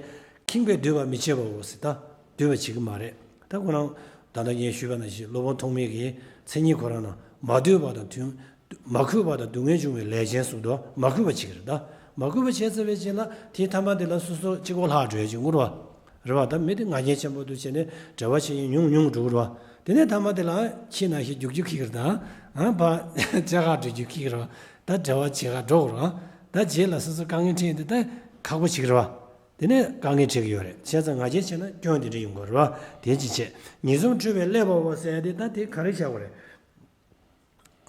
ཁེངས་པས་འདུས་པ་མི་བྱེད་པའོ་ཟེར། ད་འདུས་པ་བྱེད་ཀྱི་མ་རེད། ད་ཁོ་རང་ད་ལྟ་ངས་ཞུས་པ་ནང་བཞིན་སློབ་དཔོན་ཐོགས་མེད་ཀྱི་མཚན་ཉིད་ཁོ་རང་ན། མ་འདུས་པ་དང་དུས། མ་གུས་པ་དང་སྡུག་བསྔལ་འབྱུང་བའི་ལས་ཅན་གསུངས་འདུག་མ་གུས་པ་བྱེད་ཀྱི་རེད་ད། མ་གུས་པ་བྱས་ཚར་བའི་རྗེས་ལ་དེའི་ཐ་མ་དེ་ལ་སོ་སོ་གཅིག་པོ་ལྷག་འགྲོ་ཡ་ཅིག་ཡོང་གི་རེད་བ། རེད་བ། ད་མི་དེ་ང་རྒྱལ་ཆེན་པོ་འདུག་བྱས་ནས་འབྲེལ་བ་བྱེད་མཁན་ཉུང་ཉུང་འགྲོ་གི་རེད་བ། དེ་ནས་ཐ་མ་དེ་ལ་ཁྱི་ནང་བཞིན་རྒྱུག་རྒྱུག་འཁྱིལ་གྱི་རེད་ད། ཨ། ཕར་ལྕགས་ཁ་འགྲོ་རྒྱུག་འཁྱིལ་གྱི་རེད་བ། ད་འབྲེལ་བ་བྱེད་ག་འགྲོ་གི་རེད་བ། ད་རྗེས་ལ་སོ་སོ་དཀའ་ངལ་འཕྲད་ཡོང་དུས་ད་ཁག་པོ་བྱེད་ཀྱི་རེད་བ། དེ་ནས་དཀའ་ངལ་འཕྲད་ཀྱི་ཡོད་རེད། བྱས་ཙང་ང་རྒྱལ་ཆེ་ན་སྐྱོན་དེ་འདྲ་ཡོང་གི་རེད་བ། དེ་གཅིག་བྱས། ཉེས་ལྟུང་འཁྲུལ་བས་བསླད་པའོ་ཟེར་ཡ་དེ། ད་དེ་ག་རེ་བྱ་དགོས་རེད།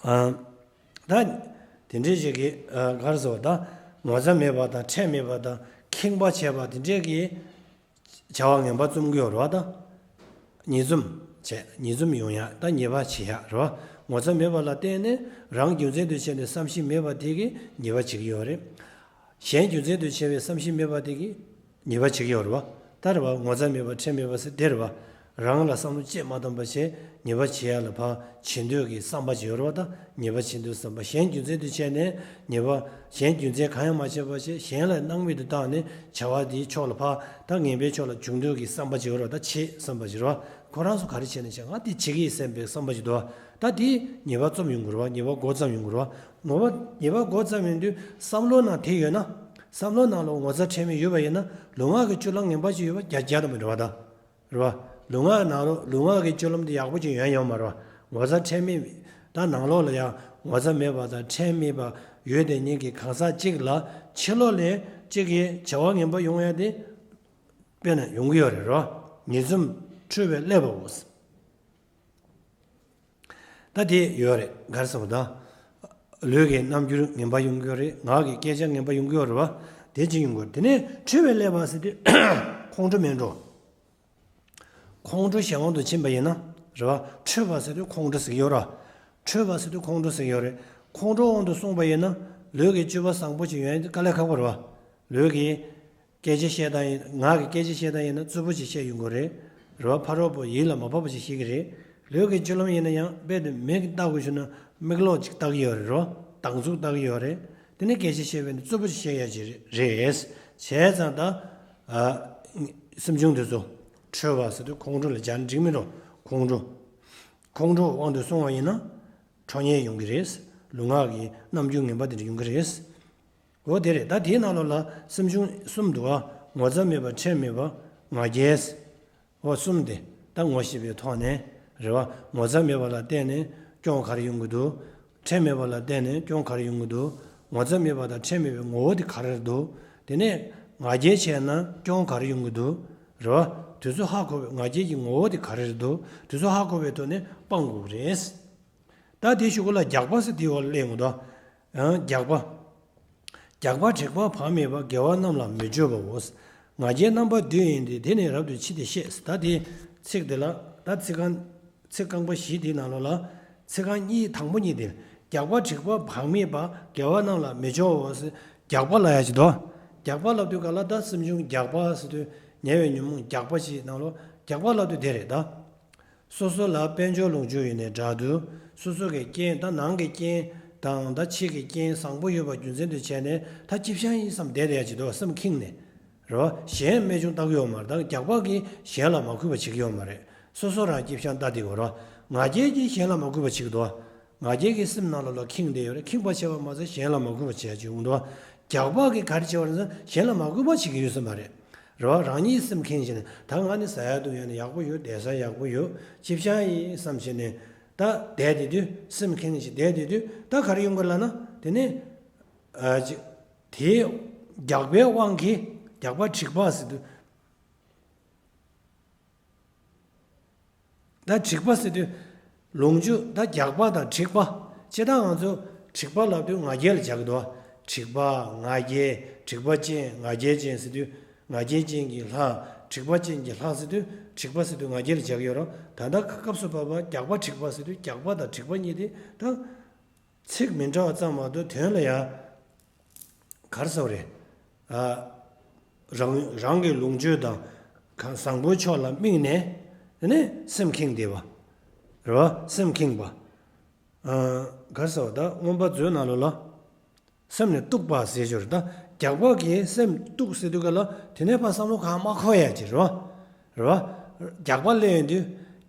ཨ། ད་དེ་འདྲའི་ཞིག་གི། ཨ། ག་རེ་ཟེར་བ། ད་ངོ་ཚ་མེད་པ་དང་ཁྲེལ་མེད་པ་དང་ ཁེངས་པ་བྱས་པ་དེ་འདྲས་ཀྱི་བྱ་བ་ངན་པ་རྩོམ་གྱི་ཡོད་རེད་བ་ད། ཉེས་རྩོམ་བྱས་ཉེས་རྩོམ་ཡོང་ཡག་ད་ཉེས་པ་བྱེད་ཡག་རེད་བ། ངོ་ཚ་མེད་པ་ལ་བརྟེན་ནས་རང་རྒྱུ་མཚན་དུ་བྱས་ནས་བསམ་ཤེས་མེད་པ་དེ་གིས་ཉེས་པ་བྱེད་ཀྱི་ཡོད་རེད། གཞན་རྒྱུ་མཚན་དུ་བྱས་པའི་བསམ་ཤེས་མེད་པ་དེ་གིས་ཉེས་པ་བྱེད་ཀྱི་ཡོད་རེད་བ། ད་རེད་བ། ངོ་ཚ་མེད་པ་ཁྲེལ་མེད་པ་ཟེར་དེ་རེད་བ། རང་ལ་བསམ་བློ་ཅིག་མ་བཏང་བ་བྱས་ཉེས་པ་བྱེད་ཡ་ལ་ཕར་བྱེད་འདོད་ཀྱི་བསམ་པ་ཅིག་ཡོད་རེད་བ་ད། ཉེས་པ་བྱེད་འདོད་བསམ་པ། གཞན་རྒྱུ་མཚན་དུ་བྱས་ནས་ཉེས་པ། གཞན་རྒྱུ་མཚན་གང་ཡང་མ་བྱས་པ་བྱས་གཞན་ལ་སྣང་མེད་དུ་བཏང་ནས་བྱ་བ་དེའི་ཕྱོགས་ལ་ཕར་ད་ངན་པའི་ཕྱོགས་ལ་འཇུག་འདོད་ཀྱི་བསམ་པ་ཅིག་ཡོད་རེད་བ་ད། བྱེད་བསམ་པ་ཅིག་རེད་བ། ཁོ་རང་ཚོ་ག་རེ་བྱས་ནས་བྱས་ང་དེ་བྱེད་ཀྱི་ཡིན་བསམ་པའི་བསམ་པ་ཅིག་འདུག་བ། ད་དེ་ཉེས་པ་རྩོམ་ཡོང་གི་རེད་བ། ཉེས་པ་འགོ་བརྩམས་ཡོང་གི་རེད་བ། ངོ་བ་ཉེས་པ་འགོ་བརྩམས་ཡོང་དུས་བསམ་བློ་ནང་དེ་ཡོད་ན། བསམ་བློ་ནང་ལ་ངོ་ཚ་ཁྲེལ་མེད་ཡོད་པ་ཡིན་ན་ལུས་ངག་གི་སྤྱོད་ལམ་ངན་པ་ཞིག་ཡོད་པ་རྒྱ་རྒྱ་དང་མི་འདྲ་བ་ད། རེད་བ། ལུས་ངག་ནང་ལོགས་ལུས་ངག་གི་སྤྱོད་ལམ་དེ་ཡག་པོ་ཅིག་ཡོང་ཡོང་མ་རེད་བ། ངོ་ཚ་ཁྲེལ་མེད། ད་ནང་ལོགས་ལ་ཡང་ངོ་ཚ་མེད་པ་དང་ཁྲེལ་མེད་པ་ཡོད་དེ་ཉིད་ཀྱི་གང་ཟག་ཅིག་ལ་ཕྱི་ལོགས་ལས་ཅིག་གིས་བྱ་བ་ངན་པ་ཡོང་ཡ་དེ་དཔེར་ན་ཡོང་གི་ཡོད་རེད་རོ། ཉེས་རྩོམ་འཁྲུལ་བའི་ཀླད་པའོ། ད་དེ་ཡོད་རེད་ག་རེ་ཟེར་བ་དང་། ལུས་ཀྱི་རྣམ་འགྱུར་ངན་པ་ཡོང་གི་ཡོད་རེད། ངག་གི་སྐད་ཆ་ངན་པ་ཡོང་གི་ཡོད་རེད་བ། དེ་ཅི་ཡོང་གི་ཡོད་རེད། དེ་ནས་འཁྲུལ་བའི་ཀླད་པ་ཟེར་དུས་ཁོང་ཁྲོ་མེད་འགྲོ། ཁོང་ཁྲོ་གཞན་དབང་དུ་ཕྱིན་པ་ཡིན་ན་རེད་བ། འཁྲུལ་བ་ཟེར་དུས་ཁོང་ཁྲོ་ཟེར་གྱི་ཡོད་ར། འཁྲུལ་བ་ཟེར་དུས་ཁོང་ཁྲོ་ཟེར་གྱི་ཡོད་རེད། ཁོང་ཁྲོ་དབང་དུ་སོང་བ་ཡིན་ན་ལུས་ཀྱི་སྤྱོད་པ་བཟང་པོ་ཅིག་ཡོང་ཡ་དེ་དཀའ་ལས་ཁག་པོ་རེད་བ། ལུས་ཀྱི་སྐད་ཆ་བཤད་སྟངས་ཡིན། ངག་གི་སྐད་ཆ་བཤད་སྟངས་ཡིན་ན་རྩུབ་པོ་ཅིག་བཤད་ཡོང་གི་རེད། རེད་བ། ཕ་རོལ་པོ་ཡིད་ལ་མ་བབས་པ་ཅིག་བཤད་ཀྱི་རེད། ལུས་ཀྱི་སྤྱོད་ལམ་ཡིན་ན་ཡང་དཔེ་དེ་མིག་ལྟ་དགོས་བྱུང་ན་མིག་ལོག་ཅིག་ལྟ་གི་ཡོད་རེད་རོ། སྡང་ཟུག་ལྟ་གི་ཡོད་རེད། དེ་ནས་སྐད་ཆ་བཤད་པ་ཡིན་ན་རྩུབ་པོ་ཅིག་བཤད་ཡ་ཅིག་རེད། བྱས་ཙང་ད་ཨ་སེམས་བྱུང་དེ་ཚོ་འཁྲུལ་བ་ཟེར་དུས་ཁོང་ཁྲོ་ལ་སྦྱར་ན་འགྲིག་མིན་འགྲོ། ཁོང་ཁྲོ། ཁོང་ཁྲོ་དབང་དུ་སོང་བ་ཡིན་ན་ཁྲོ་གཉེར་ཡོང་གི་རེད། ལུས་ངག་གི་རྣམ་འགྱུར་ངན་པ་དེ་འདྲ་ཡོང་གི་རེད། འོ་དེ་རེད། ད་དེའི་ནང་ལོགས་ལ་སེམས་བྱུང་གསུམ་འདུག་ཨ། ངོ་ཚ་མེད་པ། ཁྲེལ་མེད་པ། ང་རྒྱལ། འོ་གསུམ་དེ་ད་ངོ་ཤེས་པའི་ཐོག་ནས་རེད་བ། ངོ་ཚ་མེད་པ་ལ་བརྟེན་ནས་སྐྱོན་ག་རེ་ཡོང་གི་འདུག་ཁྲེལ་མེད་པ་ལ་བརྟེན་ནས་སྐྱོན་ག་རེ་ཡོང་གི་འདུག་ངོ་ཚ་མེད་པ་དང་ཁྲེལ་མེད་པའི་ངོ་བོ་དེ་ག་རེ་རེད་འདུག་དེ་ནས་ང་རྒྱལ་བྱས་ན་སྐྱོན་ག་རེ་ཡོང་གི་འདུག་རེད་བ། དེ་ཚོ་ཧ་གོ་བའི་ང་རྒྱལ་གྱི་ངོ་བོ་དེ་ག་རེ་རེད་འདུག་དེ་ཚོ་ཧ་གོ་བའི་ཐོག་ནས་སྤང་དགོས་ཀྱི་རེད། ད་དེའི་གཞུག་གུ་ལ་རྒྱགས་པ་ཟེར་དེའི་འོག་ལ་སླེབས་ཡོང་གི་འདུག་ཡང་རྒྱགས་པ། རྒྱགས་པ་དྲེགས་པ་བག་མེད་པ། དགེ་བ་རྣམས་ལ་མི་སྤྱོད་པའོ། ང་རྒྱལ་རྣམ་པ་བདུན་ཡིན་ཏེ། དེ་ནི་རབ་ཏུ་ཕྱིས་ཏེ་བཤད། ད་དེ་ཚིག་དེ་ལ་ད་ཚིག་རྐང་། ཚིག་རྐང་པ་བཞི་དེའི་ནང་ལོགས་ལ་ཚིག་རྐང་གཉིས་དང་པོ་གཉིས་དེ་རྒྱགས་པ་དྲེགས་པ་བག་མེད་པ། དགེ་བ་རྣམས་ལ་མི་སྤྱོད་པའོ་ཟེར། རྒྱགས་པ་ལབ་ཡ་ཅིག་འདུག་རྒྱགས་པ་ལབ་དུས་ག་ལ་ད་སེམས་བྱུང་རྒྱགས་པ་ཟེར་དུས་ཉེ་བའི་ཉོན་མོངས་རྒྱགས་པ་ཞིག་ནང་ལོགས་རྒྱགས་པ་ལབ་དུས་དེ་རེད་ད། སོ་སོ་ལ་དཔལ་འབྱོར་ལོངས་སྤྱོད་ཡོད་ནའི་འདྲ་འདུག་སོ་སོ་གི་རྐྱེན་ད་ནང་གི་རྐྱེན་དང་ད་ཕྱི་གི་རྐྱེན་བཟང་པོ་ཡོད་པ་རྒྱུ་མཚན་དུ་བྱས་ནས་ད་ཅི་བྱ་ཡིན་བསམ་བསྡད་བསྡད་ཡ་ཅིག་འདུག་སེམས་ཁེངས་ནས། རེད་བ། གཞན་རྨད་བྱུང་ལྟ་གི་ཡོད་མ་རེད། ད་རྒྱགས་པ་གིས་གཞན་ལ་མ་གུས་པ་བྱེད་ཀྱི་ཡོད་མ་རེད། སོ་སོ་རང་སྐྱིད་ཤང་ལྟ་བསྡད་ཡོད་རེད། ང་རྒྱལ་གྱིས་གཞན་ལ་མ་གུས་པ་བྱེད་ཀྱི་འདུག་ང་རྒྱལ་གྱི་སེམས་ནང་ལ་ལ་ཁེངས་བསྡད་ཡོད་རེད། ཁེངས་པ་བྱས་པ་མ་ཟད་གཞན་ལ་མ་གུས་པ་བྱེད་ཡ་ཅིག་ཡོང་གི་འདུག་རྒྱགས་པ་གིས་ག་རེ་བྱས་པ་རེད་ཟེར་ན་གཞན་ལ་མ་གུས་པ་བྱེད་ཀྱི་ཡོད་ས་མ་རེད། རེད་བ། རང་ཉིད་སེམས་ཁེངས་བྱས་ནས་ད་ང་ནི་ཟ་ཡ་འཐུང་ཡ་ནི་ཡག་པོ་ཡོད། བསྡད་ས་ཡག་པོ་ཡོད། ཅི་བྱ་ཡིན་བསམ་བྱས་ནས་ད་བསྡད་བསྡད་དུས་སེམས་ཁེངས་བྱས་བསྡད་བསྡད་དུས་ད་ག་རེ་ཡོང་གི་ལབ་ན་དེ་ནས་ཨ་ཅི་དེའི་རྒྱགས་པའི་དབང་གིས་རྒྱགས་པ་དྲེགས་པ་ཟེར་དུས། ད་དྲེགས་པ་ཟེར་དུས་ལོངས་སྤྱོད་ད་རྒྱགས་པ་དང་དྲེགས་པ། སྤྱིར་བཏང་ང་ཚོ་དྲེགས་པ་ལབ་དུས་ང་རྒྱལ་ལ་སྦྱར་གི་འདུག་དྲེགས་པ་ང་རྒྱལ་དྲེགས་པ་ཅན་ང་རྒྱལ་ཅན་ཟེར་དུས་ང་རྒྱལ་ཅན་གྱི་ལྷ། དྲེགས་པ་ཅན་གྱི་ལྷ་ཟེར་དུས་དྲེགས་པ་ཟེར་དུས་ང་རྒྱལ་ལ་སྦྱར་གི་ཡོད་རེད། ད་ལྟ་སྐབས་སུ་བབ་པ་རྒྱགས་པ་དྲེགས་པ་ཟེར་དུས་རྒྱགས་པ་དང་དྲེགས་པ་གཉིས་དེ་ད། ཚིག་མི་འདྲ་བ་ཙམ་མ་གཏོགས་དོན་ལ་ཡ། ག་རེ་ཟེར་བ་རེད། ཨ། རང་རང་གི་ལོངས་སྤྱོད་དང་གང་བཟང་པོའི་ཕྱོགས་ལ་དམིགས་ནས་དེ་ནས་སེམས་ཁེངས་བསྡད་པ། རེད་བ། སེམས་ཁེངས་པ། ཨ། ག་རེ་ཟེར་བ་ད་མངོན་པ་མཛོད་ནང་ལོགས་ལ། སེམས་ནི་གཏུགས་པ་ཟེར་ཞོར་ད་རྒྱགས་པ་གིས་སེམས་གཏུགས་ཟེར་དུས་ག་ལ་དེ་ནས་ཕར་བསམ་བློ་གང་མ་འཁོར་ཡ་ཅིག་རེད་བ། རེད་བ། རྒྱགས་པ་སླེབས་ཡོང་དུས་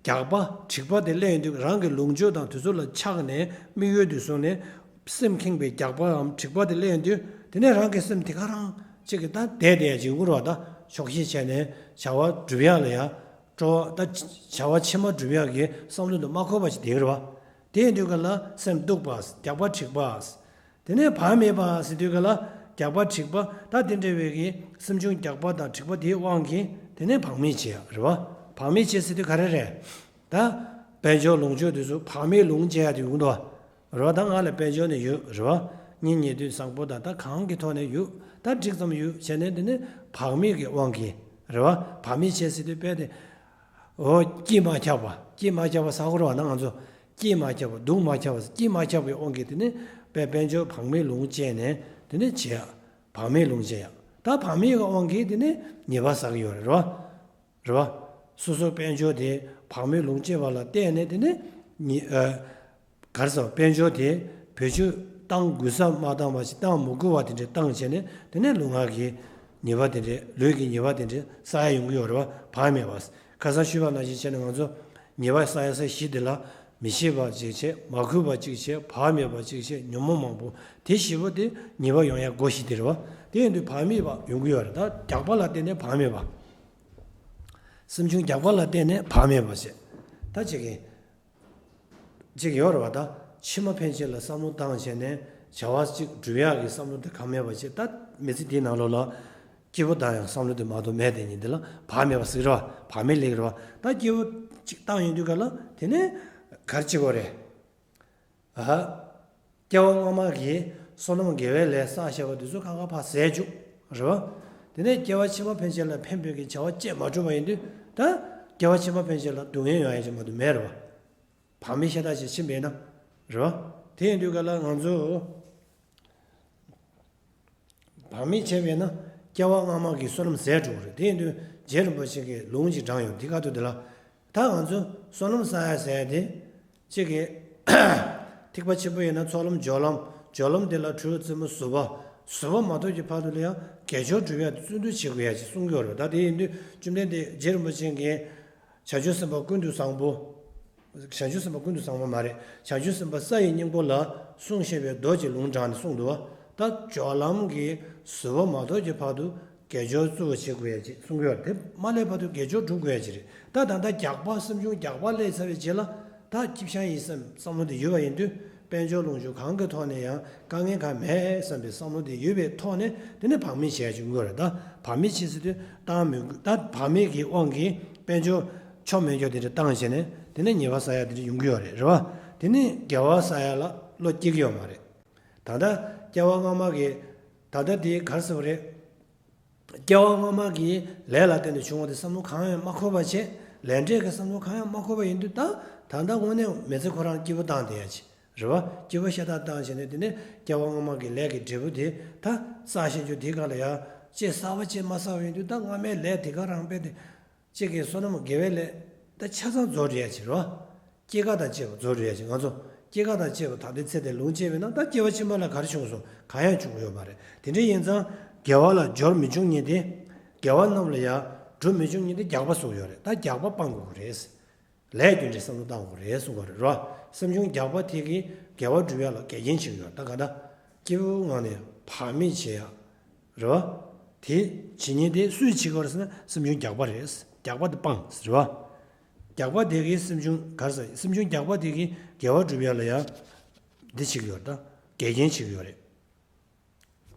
རྒྱགས་པ་དྲེགས་པ་དེ་སླེབས་ཡོང་དུས་རང་གི་ལོངས་སྤྱོད་དང་དེ་ཚོ་ལ་ཆགས་ནས་དམིགས་ཡུལ་དུ་བཟུང་ནས་སེམས་ཁེངས་པའི་རྒྱགས་པའམ་དྲེགས་པ་དེ་སླེབས་ཡོང་དུས་དེ་ནས་རང་གི་སེམས་དེ་ག་རང་གཅིག་གི་ད་བསྡད་བསྡད་ཡ་ཅིག་ཡོང་གི་རེད་བ། ད་ཆོག་ཤེས་བྱས་ནས་བྱ་བ་སྒྲུབ་ཡ་ལ་ཡ་སྤྲོ་བ་ད་བྱ་བ་ཕྱི་མ་སྒྲུབ་ཡ་གི་བསམ་བློ་དེ་མ་འཁོར་བ་ཞིག་བསྡད་ཀྱི་རེད་བ། དེ་ཡིན་དུས་ག་ལ་སེམས་གཏུགས་པ། རྒྱགས་པ་དྲེགས་པ། དེ་ནས་བག་མེད་པ་ཟེར་དུས་ག་ལ་རྒྱགས་པ་དྲེགས་པ་ད་དེ་འདྲ་བའི་གི་སེམས་བྱུང་རྒྱགས་པ་དང་དྲེགས་པ་དེའི་དབང་གིས་དེ་ནས་བག་མེད་བྱེད་ཡ་རེད་བ། བག་མེད་བྱེད་ཟེར་དུས་ག་རེ་རེད། ད་དཔལ་འབྱོར་ལོངས་སྤྱོད་དེ་ཚོ་བག་མེད་ལོངས་སྤྱད་ཡ་དེ་ཡོང་འདུག་བ། རེད་བ། ད་ང་ལ་དཔལ་འབྱོར་ནི་ཡོད་རེད་བ། སྙིང་ཉེ་དུས་བཟང་པོ་དང་ད་གང་གི་ཐོག་ནས་ཡོད། ད་འགྲིག་ཙམ་ཡོད་བྱས་ནས་དེ་ནི་བག་མེད་ཀྱི་དབང་གིས་རེད་བ། བག་མེད་བྱས་ཟེར་དུས་དཔེ་དེ། འོ། དཀྱིལ་མ་ཁྱབ་པ། དཀྱིལ་མ་ཁྱབ་པ་ཟེར་དགོས་རེད་བ་ན་ང་ཚོ། དཀྱིལ་མ་ཁྱབ་པ། གདུང་མ་ཁྱབ་པ། དཀྱིལ་མ་ཁྱབ་པའི་དབང་གིས་དེ་ནི་དཔེ་དཔལ་འབྱོར་བག་མེད་ལོངས་སྤྱད་ནས་དེ་ནི་བྱེད་ཡ། བག་མེད་ལོངས་སྤྱད་ཡ། ད་བག་མེད་ཀྱི་དབང་གིས་དེ་ནི་ཉེས་པ་བསགས་ཀྱི་ཡོད་རེད་བ། རེད་བ། སོ་སོ་དཔལ་འབྱོར་དེ་བག་མེད་ལོངས་སྤྱད་པ་ལ་བརྟེན་ནས་དེ་ནི་ཉེ་ཨ། ག་རེ་ཟེར། དཔལ་འབྱོར་དེ་བེད་སྤྱོད་གཏང་དགོས་ས་མ་བཏང་བ་ཞིག། གཏང་མི་དགོས་པ་དེ་འདྲ་བཏང་བྱས་ནས་དེ་ནས་ལུས་ངག་གི་ཉེས་པ་དེ་འདྲ། ལུས་ཀྱི་ཉེས་པ་དེ་འདྲ་བསགས་ཡ་ཡོང་གི་ཡོད་རེད་བ། བག་མེད་པ། ཁ་སང་ཞུས་པ་ནང་བཞིན་བྱས་ནས་ང་ཚོ་ཉེས་པ་བསགས་ཡ་ས་བཞི་དེ་ལ། མི་ཤེས་པ་གཅིག་བྱས། མ་གུས་པ་གཅིག་བྱས། བག་མེད་པ་གཅིག་བྱས། ཉོན་མོངས་མང་པོ། དེ་བཞི་པོ་དེ་ཉེས་པ་ཡོང་ཡ་སྒོ་བཞི་དེ་རེད་བ། དེ་ཡིན་དུས་བག་མེད་པ་ཡོང་གི་ཡོད་རེད། ད་རྒྱགས་པ་ལ་བརྟེན་ནས་བག་མེད་པ། སེམས་བྱུང་རྒྱགས་པ་ལ་བརྟེན་ནས་བག་མེད་པ་བྱས། ད་ཅིག་གིས། ཅིག་ཡོད་རེད་བ། ད་ཕྱི་མ་ཕན་ཆད་ལ་བསམ་བློ་བཏང་བྱས་ནས་བྱ་བ་ཅིག་སྒྲུབ་ཡག་གི་བསམ་བློ་དེ་གང་མེད་པ་བྱས། ད་མི་ཚེ་འདིའི་ནང་ལོགས་ལ་སྐྱིད་པོ་བཏང་ཡག་བསམ་བློ་དེ་མ་གཏོགས་མེད། དེ་ཉིད་འདི་ལ་བག་མེད་པ་ཟེར་རེད་བ། བག་མེད་ལེགས་རེད་བ། ད་སྐྱིད་པོ་ཅིག་བཏང་ཡོང་དུས་ག་ལ་དེ་ནས་ག་རེ་བྱེད་དགོས་རེད། ཨ། སྐྱེ་བ་སྔ་མ་གི་བསོད་ནམས་དགེ་བའི་ལས་བསགས་བཞག་པ་དེ་ཚོ་ཁ་ཁ་ཕར་ཟད་བཅུག་རེད་བ། དེ་ནས་སྐྱེ་བ་ཕྱི་མ་ཕན་ཆད་ལ་ཕན་པའི་གི་བྱ་བ་བཅས་མ་བསྒྲུབས་པ་ཡིན་དུས། ད་སྐྱེ་བ་ཕྱི་མ་ཕན་ཆད་ལ་སྡུག་བསྔལ་ཡོང་ཡ་ཅིག་མ་གཏོགས་མེད་རེད་བ། བག་མེད་ཤ་སྟག་ཅིག་ཕྱིན་པས་ན། རེད་བ། དེ་ཡིན་དུས་ག་ལ་ང་ཚོ་བག་མེད་བྱས་པས་ན་སྐྱེ་བ་སྔ་མ་གི་བསོད་ནམས་ཟད་འགྲོ་གི་རེད། དེ་ཡིན་དུས་རྗེ་རིན་པོ་ཆེ་གིས་ལུང་ཅིག་དྲངས་ཡོད། དེ་ག་དུས་དེ་ལ། ད་ང་ཚོ་བསོད་ནམས་བསགས་ཡ་ཟེར་ཡ་དེ། གཅིག་གིས་ཐེག་པ་ཆེན་པོ་ཡིན་ན་ཚོགས་ལམ་སྦྱོར་ལམ། སྦྱོར་ལམ་དེ་ལ་དྲོད་རྩེ་མོ་ཟུར་པ། ཟུར་པ་མ་ཐོབ་ཀྱི་བར་དུ་ལ་ཡང་དགེ་སྦྱོར་སྒྲུབ་ཡ་དེ་བརྩོན་འགྲུས་བྱེད་དགོས་ཡ་ཅིག་གསུང་གི་ཡོད་རེད། ད་དེ་ཡིན་དུས་བཅོམ་ལྡན་འདས་རྗེ་རིན་པོ་ཆེ་གིས་བྱང་ཆུབ་སེམས་དཔའ་ཀུན་ཏུ་བཟང་པོ། བྱང་ཆུབ་སེམས་དཔའ་ཀུན་ཏུ་བཟང་པོ་མ་རེད། བྱང་ཆུབ་སེམས་དཔའ་ས་ཡི་སྙིང་པོ་ལ་གསུངས་བཞག་པའི་མདོ་གཅིག་ལུང་དྲངས་ནས་གསུངས་འདུག་བ། ད་སྦྱོར་ལམ་གྱི་ཟུར་པ་མ་ཐོབ་ཀྱི་བར་དུ་དགེ་སྦྱོར་གཙོ་བོ་བྱེད་དགོས་ཡ་ཅིག་གསུང་གི་ཡོད་རེད། དེ་མ་སླེབས་བར་དུ་དགེ་སྦྱོར་སྒྲུབ་དགོས་ཡ་ཅིག་རེད། ད་ད་ལྟ་རྒྱགས་པ། སེམས་བྱུང་རྒྱགས་པ་སླེབས་ཚར་བའི་རྗེས་ལ། ད་སྐྱིད་ཤང་ཡིན་བསམ་བསམ་བློ་དེ་ཡོད་པ་ཡིན་དུས། དཔལ་འབྱོར་ལོངས་སྤྱོད་གང་གི་ཐོག་ནས་ཡང་དཀའ་ངལ་གང་མེད་བསམ་པའི་བསམ་བློ་དེ་ཡོད་པའི་ཐོག་ནས་དེ་ནས་བག་མེད་བྱས་ཡ་ཅིག་ཡོང་གི་ཡོད་རེད། ད་བག་མེད་བྱེད་ཟེར་དུས་བཏང་མི་དགོས། ད་བག་མེད་ཀྱི་དབང་གིས་དཔལ་འབྱོར་ཆོ་མེད་འགྱོ་དེ་འདྲ་བཏང་བྱས་ནས་དེ་ནས་ཉེས་པ་བསགས་ཡ་དེ་འདྲ་ཡོང་གི་ཡོད་རེད། རེད་བ། དེ་ནས་དགེ་བ་བསགས་ཡ་ལ་བློ་སྐྱེ་གི་ཡོད་མ་རེད། ད་ལྟ་སྐྱེ་བ་སྔ་མ་གི། ད་ལྟ་དེ་ག་རེ་ཟེར་བ་རེད། སྐྱེ་བ་སྔ་མ་གི་ལས་ལ་བརྟེན་ནས་བྱུང་བ་དེ་བསམ་བློ་གང་ཡང་མ་འཁོར་བ་བྱས། ལས་འབྲས་ཀྱི་བསམ་བློ་གང་ཡང་མ་འཁོར་བ་ཡིན་དུས། ད་ད་ལྟ་དངོས་གནས་མི་ཚེ་ཁོ་རང་སྐྱིད་པོ་བཏང་བསྡད་ཡ་ཅིག་རེད་བ། སྐྱིད་པོ་ཤ་སྟག་བཏང་བྱས་ནས་དེ་ནས་སྐྱེ་བ་སྔ་མ་གི་ལས་ཀྱི་འབྲས་བུ་དེ་ད་བསགས་བཞིན་རྒྱུ་དེ་ག་ལ་ཡ། ཅིག་བསགས་པ་ཅིག་མ་བསགས་པ་ཡིན་དུས། ད་སྔ་མའི་ལས་དེ་ག་རང་དཔེ་དེ། གཅིག་གིས་བསོད་ནམས་དགེ་བའི་ལས་ད་ཆ་ཚང་རྫོགས་འགྲོ་ཡ་ཅིག་རེད་བ། སྐྱེ་རྒ་དང་བཅས་པ་རྫོགས་འགྲོ་ཡ་ཅིག་ང་ཚོ་སྐྱེ་རྒ་དང་བཅས་པ་ད་ལྟའི་ཚེ་དེ་ལོངས་སྤྱད་པས་ན། ད་སྐྱེ་བ་ཕྱི་མ་ལ་ག་རེ་བྱུང་སོང་། གང་ཡང་བྱུང་ཡོད་མ་རེད། དེ་འདྲ་ཡིན་ཙང་དགེ་བ་ལ་སྦྱོར་མི་འབྱུང་ཉིད་དེ། དགེ་བ་རྣམས་ལ་ཡང་སྒྲུབ་མི་འབྱུང་ཉིད་དེ་རྒྱགས་པ་གསུངས་ཡོད་རེད། ད་རྒྱགས་པ་སྤང་དགོས་ཀྱི་རེད། ལས་རྒྱུ་འབྲས་བསམ་བློ་བཏང་དགོས་རེད་གསུངས་པ་རེད་རོ། སེམས་བྱུང་རྒྱགས་པ་དེ་གིས་དགེ་བ་སྒྲུབ་ཡ་ལ་འགལ་རྐྱེན་བྱེད་ཀྱི་ཡོད། ད་ག་ད་སྐྱེ་བོའི་ངང་ནས་བག་མེད་བྱེད་ཡ་རེད་བ། དེ་བྱེད་ཉིན་དེ་སུས་བྱེད་ཀྱི་ཡོད་རེད་ཟེར་ན། སེམས་བྱུང་རྒྱགས་པ་རེད། རྒྱགས་པ་དེ་སྤངས་ཟེར་བ། རྒྱགས་པ་དེ་གིས་སེམས་བྱུང་ག་རེ་ཟེར། སེམས་བྱུང་རྒྱགས་པ་དེ་གིས་དགེ་བ་སྒྲུབ་ཡ་ལ་ཡ་འདི་བྱེད་ཀྱི་ཡོད་རེད། ད་འགལ་རྐྱེན་བྱེད་ཀྱི་ཡོད་རེད།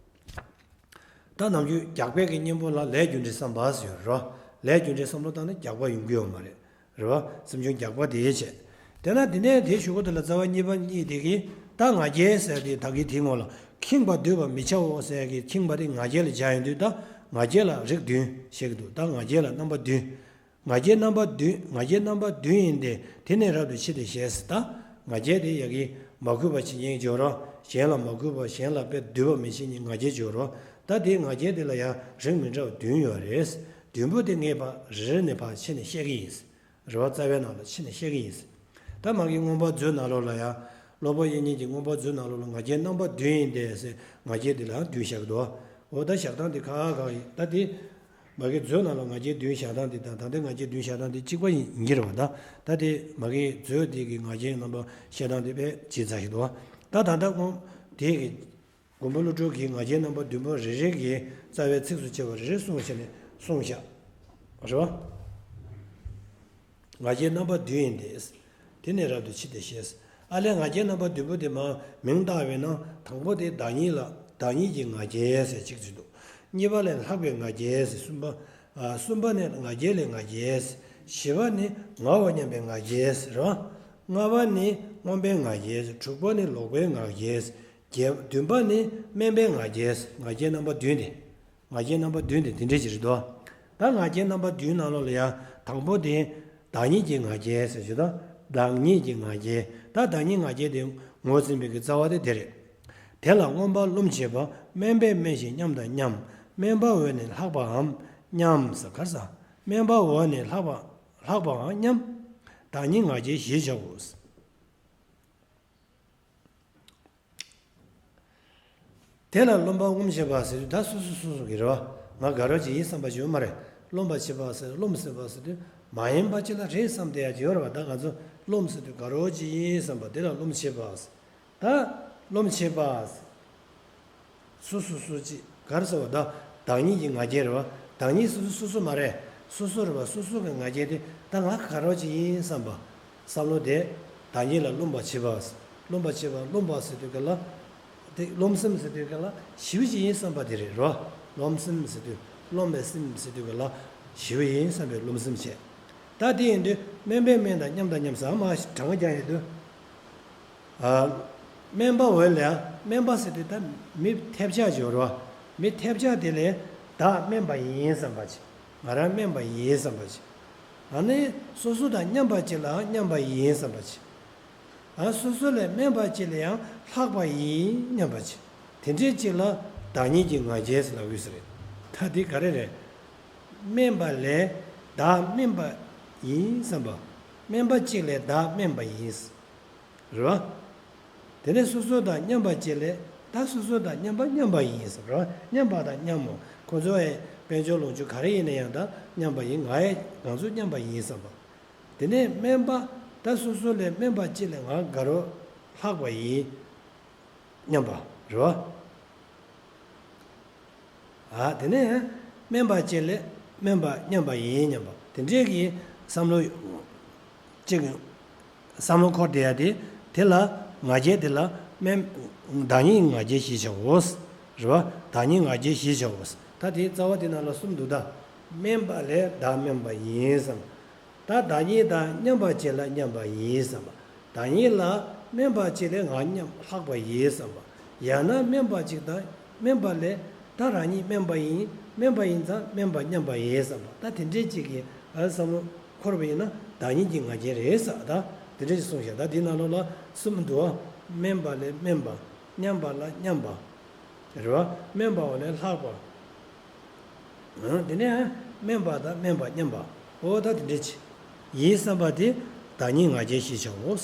ད་ནམ་རྒྱུན་རྒྱགས་པའི་གི་གཉེན་པོ་ལ་ལས་རྒྱུ་འབྲས་བསམ་པ་ཟེར་ཡོད་རེད་བ། ལས་རྒྱུ་འབྲས་བསམ་བློ་བཏང་ན་རྒྱགས་པ་ཡོང་གི་ཡོད་མ་རེད། རེད་བ། སེམས་བྱུང་རྒྱགས་པ་དེ་བྱས། དེས་ན་དེ་ནས་དེའི་གཞུག་གུ་དེ་ལ་རྩ་བ་གཉིས་པ་གཉིས་དེ་གིས། ད་ང་རྒྱལ་ཟེར་དེ་ད་གིན་དེའི་སྔོན་ལ་ཁེངས་པ་འདུས་པ་མི་བྱའོ་ཟེར་གི་ཁེངས་པ་དེ་ང་རྒྱལ་ལ་སྦྱར་ཡོང་དུས། ད་ང་རྒྱལ་ལ་རིགས་བདུན་བཤད་ཀྱི་འདུག་ད་ང་རྒྱལ་ལ་རྣམ་པ་བདུན། ང་རྒྱལ་རྣམ་པ་བདུན། ང་རྒྱལ་རྣམ་པ་བདུན་ཡིན་ཏེ། དེ་ནི་རབ་ཏུ་ཕྱེ་སྟེ་ཞེས། ད་ང་རྒྱལ་དེ་ཡ་གི་མ་གུས་པ་བྱེད་ཉེན་སྦྱོར་རོ། གཞན་ལ་མ་གུས་པ། གཞན་ལ་དཔེ་སྡུག་པ་མི་བྱེད་ཉེན་ང་རྒྱལ་སྦྱོར་རོ། ད་དེ་ང་རྒྱལ་དེ་ལ་ཡང་རིགས་མི་འདྲ་བ་བདུན་ཡོད་རེད། བདུན་པོ་དེ་ངས་ཕར་རེ་རེ་ནས་ཕར་ཕྱེ་ནས་བཤད་ཀྱི་ཡིན། རེ་བ་རྩ་བའི་ནང་ལ་ཕྱེ་ནས་བཤད་ཀྱི་ཡིན། ད་མ་གི་མངོན་པ་མཛོད་ནང་ལོགས་ལ་ཡང་། སློབ་དཔོན་དབྱིག་གཉེན་གྱི་མངོན་པ་མཛོད་ནང་ལོགས་ལ་ང་རྒྱལ་རྣམ་པ་བདུན་ཡིན་ཏེ་ཟེར། ང་རྒྱལ་དེ་ལའང་བདུན་བཞག་གི་འདུག་འོ་ད་བཞག་སྟངས་དེ་ཁག་ཁག་ཡིན། ད་དེ་མ་གི་མཛོད་ནང་ལ་ང་རྒྱལ་བདུན་བཞག་སྟངས་དེ་དང་ད་ལྟའི་ང་རྒྱལ་བདུན་བཞག་སྟངས་དེ་གཅིག་པ་ཡིན་གྱི་རེད་བ། ད་ད་དེ་མ་གི་མཛོད་དེ་གི་ང་རྒྱལ་རྣམ་པ་བཤད་སྟངས་དེ་དཔེ་ཇི་ཙམ་ཞིག་འདུག་ད་ད་ལྟ་ཁོང་དེ་གི་མགོན་པོ་ཀླུ་སྒྲུབ་ཀྱིས་ང་རྒྱལ་རྣམ་པ་བདུན་པོ་རེ་རེ་གི་རྩ་བའི་ཚིགས་སུ་བཅད་པ་རེ་རེ་གསུངས་བྱས་ནས་གསུངས་བཞག་རེད་བ། ང་རྒྱལ་རྣམ་པ་བདུན་ཡིན་ཏེ། དེ་ནི་རབ་ཏུ་ཕྱེ་སྟེ་ཞེས། ཨ་ལས་ང་རྒྱལ་རྣམ་པ་བདུན་པོ་དེ་མ་མིང་བཏགས་པས་ན། དང་པོ་དེ་བདག་ཉིད་ལ། བདག་ཉིད་ཀྱི་ང་རྒྱལ་ཟེར་གཅིག་ཚུད་འདུག་གཉིས་པ་ལས་ལྷག་པའི་ང་རྒྱལ་ཟེར་གསུམ་པ། ཨ། གསུམ་པ་ནི་ང་རྒྱལ་ལས་ང་རྒྱལ་ཟེར། བཞི་པ་ནི་ངའོ་སྙམ་པའི་ང་རྒྱལ་ཟེར་རོ། ལྔ་པ་ནི་མངོན་པའི་ང་རྒྱལ་ཟེར། དྲུག་པ་ནི་ལོག་པའི་ང་རྒྱལ་ཟེར། བརྒྱད་བདུན་པ་ནི་དམན་པའི་ང་རྒྱལ། ང་རྒྱལ་རྣམ་པ་བདུན་ཏེ། ང་རྒྱལ་རྣམ་པ་བདུན་ཏེ་དེ་འདྲ་ཅིག་རེད་དོ། ད་ང་རྒྱལ་རྣམ་པ་བདུན་ནང་ལོགས་ལ་ཡང་དང་པོ་དེ་བདག་ཉིད་ཀྱི་ང་རྒྱལ་ཟེར་གྱི་དང་། བདག་ཉིད་ཀྱི་ང་རྒྱལ། ད་བདག་ཉིད་ང་རྒྱལ་དེ་ངོས་འཛིན་པའི་གི་རྩ་བ་དེ་དེ་རེད། དེ་ལ་མངོན་པར་རློམ་བྱེད་པ། དམན་པས་དམན་ཞིང་མཉམ་དང་མཉམ། དམན་པ་འོག་ནས་ལྷག་པའམ་མཉམ་ཟེར་ག་རེ་ཟེར། དམན་པ་འོག་ནས་ལྷག་པ་ལྷག་པའམ་མཉམ། བདག་ཉིད་ང་རྒྱལ་ཞེས་བྱའོ། དེ་ལ་རློམ་པར་རློམ་བྱེད་པ་ཟེར་དུས་ད་སོ་སོ་སོ་སོ་གི་རེད་བ། ང་དགའ་རོགས་ཅིག་ཡིན་བསམ་པ་ཞིག་ཡོད་མ་རེད། རློམ་པར་བྱེད་པ་ཟེར་རློམ་ཟེར་བ་ཟེར་དུས་མ་ཡིན་པ་ཅིག་ལ་རེད་བསམ་བསྡད་ཡ་ཅིག་ཡོད་རེད་བ། ད་ང་ཚོ་རློམ་ཟེར་དུས་དགའ་རོགས་ཅིག་ཡིན་བསམ་པ་དེ་ལ་རློམ་བྱེད་པ་ཟེར། ད་རློམ་བྱེད་པ་ཟེར། སོ་སོ་སོ་ཅིག་ག་རེ་ཟེར་བ། ད་བདག་ཉིད་ཀྱི་ང་རྒྱལ་རེད་བ། བདག་ཉིད་སོ་སོ་སོ་སོ་མ་རེད། སོ་སོ་རེད་བ། སོ་སོ་གི་ང་རྒྱལ་དེ་ད་ང་དགའ་རོགས་ཅིག་ཡིན་བསམ་པ། བསམ་བློ་དེ་བདག་ཉིད་ལ་རློམ་པར་བྱེད་པ། རློམ་པར་བྱེད་པ་རློམ་པ་ཟེར་དུས་ག་ལ། དེ་རློམ་སེམས་ཟེར་དུས་ག་ལ་ཞི་བ་ཅིག་ཡིན་བསམ་པ་དེ་རེད་རོ། རློམ་སེམས་ཟེར་དུས་རློམ་པའི་སེམས་ཟེར་དུས་ག་ལ་ཞི་བ་ཡིན་བསམ་པའི་རློམ་སེམས་བྱས། ད་དེ་ཡིན་དུས་དམན་པས་དམན་དང་མཉམ་དང་མཉམ་ཟེར་མ་གྲངས་ཀ་རྒྱག་ཡོད་དུས། ཨ། དམན་པ་འོག་ལ་དམན་པ་ཟེར་དུས་ད་མི་ཐེབས་ཆག་ཅིག་ཡོད་རོ། མི་ཐེབས་ཆག་དེ་ལས་བདག་དམན་པ་ཡིན་བསམ་པ་ཅིག་ང་རང་དམན་པ་ཡིན་བསམ་པ་ཅིག་ཨ་ནི་སོ་སོ་དང་མཉམ་པ་ཅིག་ལའང་མཉམ་པ་ཡིན་བསམ་པ་ཅིག་ཨ། སོ་སོ་ལས་དམན་པ་ཅིག་ལ་ཡང་ལྷག་པ་ཡིན་སྙམ་པ་ཅིག་དེ་འདྲའི་ཅིག་ལ་བདག་ཉིད་ཀྱི་ང་རྒྱལ་ཟེར་ལབ་དགོས་ས་རེད། ད་འདི་ག་རེ་རེད། དམན་པ་ལས་བདག་དམན་པ་ཡིན་བསམ་པ། དམན་པ་གཅིག་ལས་བདག་དམན་པ་ཡིན། རེད་བ། དེ་ནས་སོ་སོ་དང་མཉམ་པ་གཅིག་ལས་ད་སོ་སོ་དང་མཉམ་པ་མཉམ་པ་ཡིན་བསམ་རེད་བ། མཉམ་པ་དང་མཉམ་མོ། ཁོ་ཚོ་ཨེ་དཔལ་འབྱོར་ལོངས་སྤྱོད་ག་རེ་ཡིན་ན་ཡང་ད་མཉམ་པ་ཡིན། ང་ཨེ་ང་ཚོ་མཉམ་པ་ཡིན་བསམ་པ། དེ་ནས་དམན་པ། ད་སོ་སོ་ལས་དམན་པ་གཅིག་ལས་ང་དགའ་རོགས་ལྷག་པ་ཡིན་སྙམ་པ་རེད་བ། ཨ། དེ་ནས་དམན་པ་གཅིག་ལས་དམན་པ་མཉམ་པ་ཡིན་སྙམ་པ། དེ་འདྲའི་གི་བསམ་བློ་གཅིག་བསམ་བློ་འཁོར་བསྡད་ཡ་དེ། དེ་ལ་ང་རྒྱལ་དེ་ལ་དམན། བདག་ཉིད་ང་རྒྱལ་ཞེས་བྱའོ། རེད་བ། བདག་ཉིད་ང་རྒྱལ་ཞེས་བྱའོ། ད་དེའི་རྩ་བ་དེ་ནང་ལ་གསུམ་འདུག་ད། དམན་པ་ལས་བདག་དམན་པ་ཡིན་བསམ། ད་བདག་ཉིད་དང་མཉམ་པ་གཅིག་ལ་མཉམ་པ་ཡིན་བསམ་པ། བདག་ཉིད་ལ་དམན་པ་གཅིག་ལས་ང་མཉམ་ལྷག་པ་ཡིན་བསམ་པ། ཡང་ན་དམན་པ་གཅིག་དང་དམན་པ་ལས་ད་རང་ཉིད་དམན་པ་ཡིན། དམན་པ་ཡིན་ཙང་དམན་པ་མཉམ་པ་ཡིན་བསམ་པ། ད་དེ་འདྲའི་གཅིག་གི་ཨ་བསམ་བློ་འཁོར་བ་ཡིན་ན་བདག་ཉིད་ཀྱི་ང་རྒྱལ་རེད་ཟེར། ད་དེ་འདྲ་ཞིག་གསུངས་ཤག་ད་འདི་ནང་ལོགས་ལ་གསུམ་འདུག་ཨ། དམན་པ་ལས་དམན་པ། མཉམ་པ་ལ་མཉམ་པ། རེད་བ། དམན་པའོ་ལས་ལྷག་པ། ཨང་། དེ་ནས་དམན་པ་དང་དམན་པ་མཉམ་པ། འོ་ད་དེ་འདྲ་ཅིག་ཡིན་བསམ་པ་དེ་བདག་ཉིད་ང་རྒྱལ་ཞེས་བྱའོ།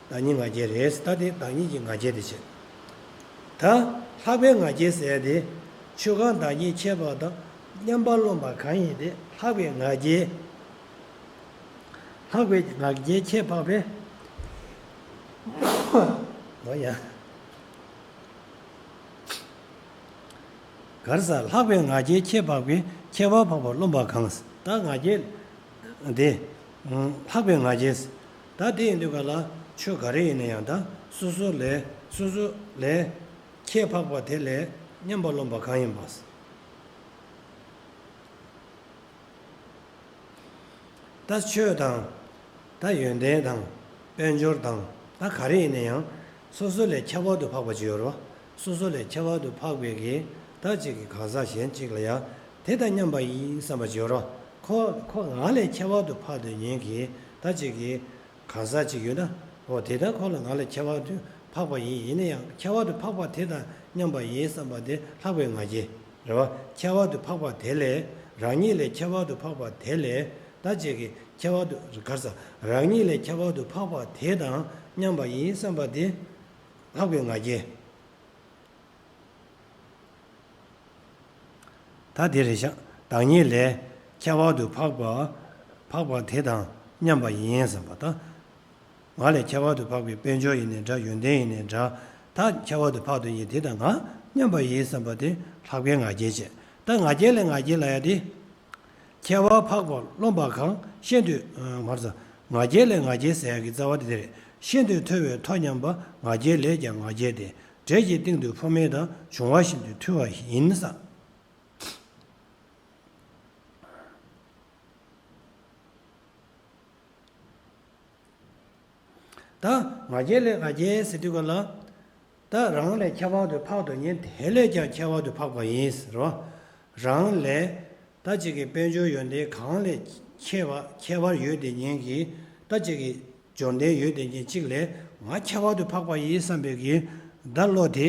བདག་ཉིད་ང་རྒྱལ་རེད། ད་དེ་བདག་ཉིད་ཀྱི་ང་རྒྱལ་དེ་བྱས། ད་ལྷག་པའི་ང་རྒྱལ་ཟེར་ཡ་དེ་ཆོས་གང་བདག་ཉིད་ཁྱད་འཕགས་དང་། མཉམ་པར་རློམ་པ་གང་ཡིན་ཏེ། ལྷག་པའི་ང་རྒྱལ། ལྷག་པའི་ང་རྒྱལ་ཁྱད་འཕགས་པས། འོ་ཡ། ག་རེ་ཟེར། ལྷག་པའི་ང་རྒྱལ་ཁྱད་འཕགས་པས། ཁྱད་པར་འཕགས་པར་རློམ་པ་གང་། ད་ང་རྒྱལ་དེ། ལྷག་པའི་ང་རྒྱལ། ད་དེ་ཡིན་དུས་ག་ལ་ཆོས་ག་རེ་ཡིན་ན་ཡང་ད་སོ་སོ་ལས་སོ་སོ་ལས་ཁྱད་འཕགས་པ་དེ་ལས་མཉམ་པར་རློམ་པ་གང་ཡིན་པ། ད་ཆོས་དང་། ད་ཡོན་ཏན་དང་། དཔལ་འབྱོར་དང་། ད་ག་རེ་ཡིན་ན་ཡང་། སོ་སོ་ལས་ཁྱད་པར་དུ་འཕགས་པ་ཅིག་ཡོད་རེད་བ། སོ་སོ་ལས་ཁྱད་པར་དུ་འཕགས་པའི་གི། ད་ཅིག་གི་གང་ཟག་གཞན་ཅིག་ལ་ཡང་། དེ་དང་མཉམ་པ་ཡིན་བསམ་པ་ཅིག་ཡོད་རེད་བ། ཁོ་ཁོ་ང་ལས་ཁྱད་པར་དུ་འཕགས་དོན་ཉིད་ཀྱི། ད་ཅིག་གི་གང་ཟག་ཅིག་ཡོད་ན། འོ་དེ་ལྟར་ཁོ་ལ་ང་ལས་ཁྱད་པར་དུ་འཕགས་པ་ཡིན། ཡིན་ན་ཡང་ཁྱད་པར་དུ་འཕགས་པ་དེ་དང་མཉམ་པ་ཡིན་བསམ་པ་དེ་ལྷག་པའི་ང་རྒྱལ་རེད་བ། ཁྱད་པར་དུ་འཕགས་པ་དེ་ལས། རང་ཉིད་ལས་ཁྱད་པར་དུ་འཕགས་པ་དེ་ལས། ད་ཅིག་གི་ཁྱད་པར་དུ་ག་རེ་ཟེར། རང་ཉིད་ལས་ཁྱད་པར་དུ་འཕགས་པ་དེ་དང་མཉམ་པ་ཡིན་བསམ་པ་དེ་ལྷག་པའི་ང་རྒྱལ། ད་དེ་རེད་ཤག་བདག་ཉིད་ལས་ཁྱད་པར་དུ་འཕགས་པ། འཕགས་པ་དེ་དང་མཉམ་པ་ཡིན་བསམ་པ་དང་། ང་ལས་ཁྱད་པར་དུ་འཕགས་པའི་དཔལ་འབྱོར་ཡིན་ནའི་འདྲ། ཡོན་ཏན་ཡིན་ནའི་འདྲ། ད་ཁྱད་པར་དུ་འཕགས་དོན་ཡིན་དེ་དང་ང་མཉམ་པ་ཡིན་བསམ་པ་དེ་ལྷག་པའི་ང་རྒྱལ་བྱས། ད་ང་རྒྱལ་ལས་ང་རྒྱལ་ལབ་ཡ་དེ། ཁྱད་པར་འཕགས་པར་རློམ་པ་གང་། ཤིན་ཏུ། ཨ། མར་ཟ། ང་རྒྱལ་ལས་ང་རྒྱལ་ཟེར་ཡ་གི་རྩ་བ་དེ་དེ་རེད། ཤིན་ཏུ་མཐོ་བའི་མཐོ་སྙམ་པ། ང་རྒྱལ་ལས་ཀྱང་ང་རྒྱལ་ཏེ། འབྲས་ཀྱི་སྟེང་དུ་འཕོ་མེད་དང་། འབྱུང་བ་ཤིན་ཏུ་ཐུལ་བ་ཡིན་ས། ད་ང་རྒྱལ་ལས་ང་རྒྱལ་ཟེར་དུས་ག་ལ། ད་རང་ལས་ཁྱད་པར་དུ་འཕགས་པ་དེ་ཉིད་དེ་ལས་ཀྱང་ཁྱད་པར་དུ་འཕགས་པ་ཡིན་ཟེར་རོ། རང་ལས་ད་ཅིག་གི་དཔལ་འབྱོར་ཡོན་ཏན་གང་ལས་ཁྱད་པར་ཁྱད་པར་ཡོད་དེ་ཉིད་ཀྱི་ད་ཅིག་གི་འབྱོར་ལྡན་ཡོད་དེ་ཉིད་གཅིག་ལས་ང་ཁྱད་པར་དུ་འཕགས་པ་ཡིན་བསམ་པའི་གི་ད་བློ་དེ་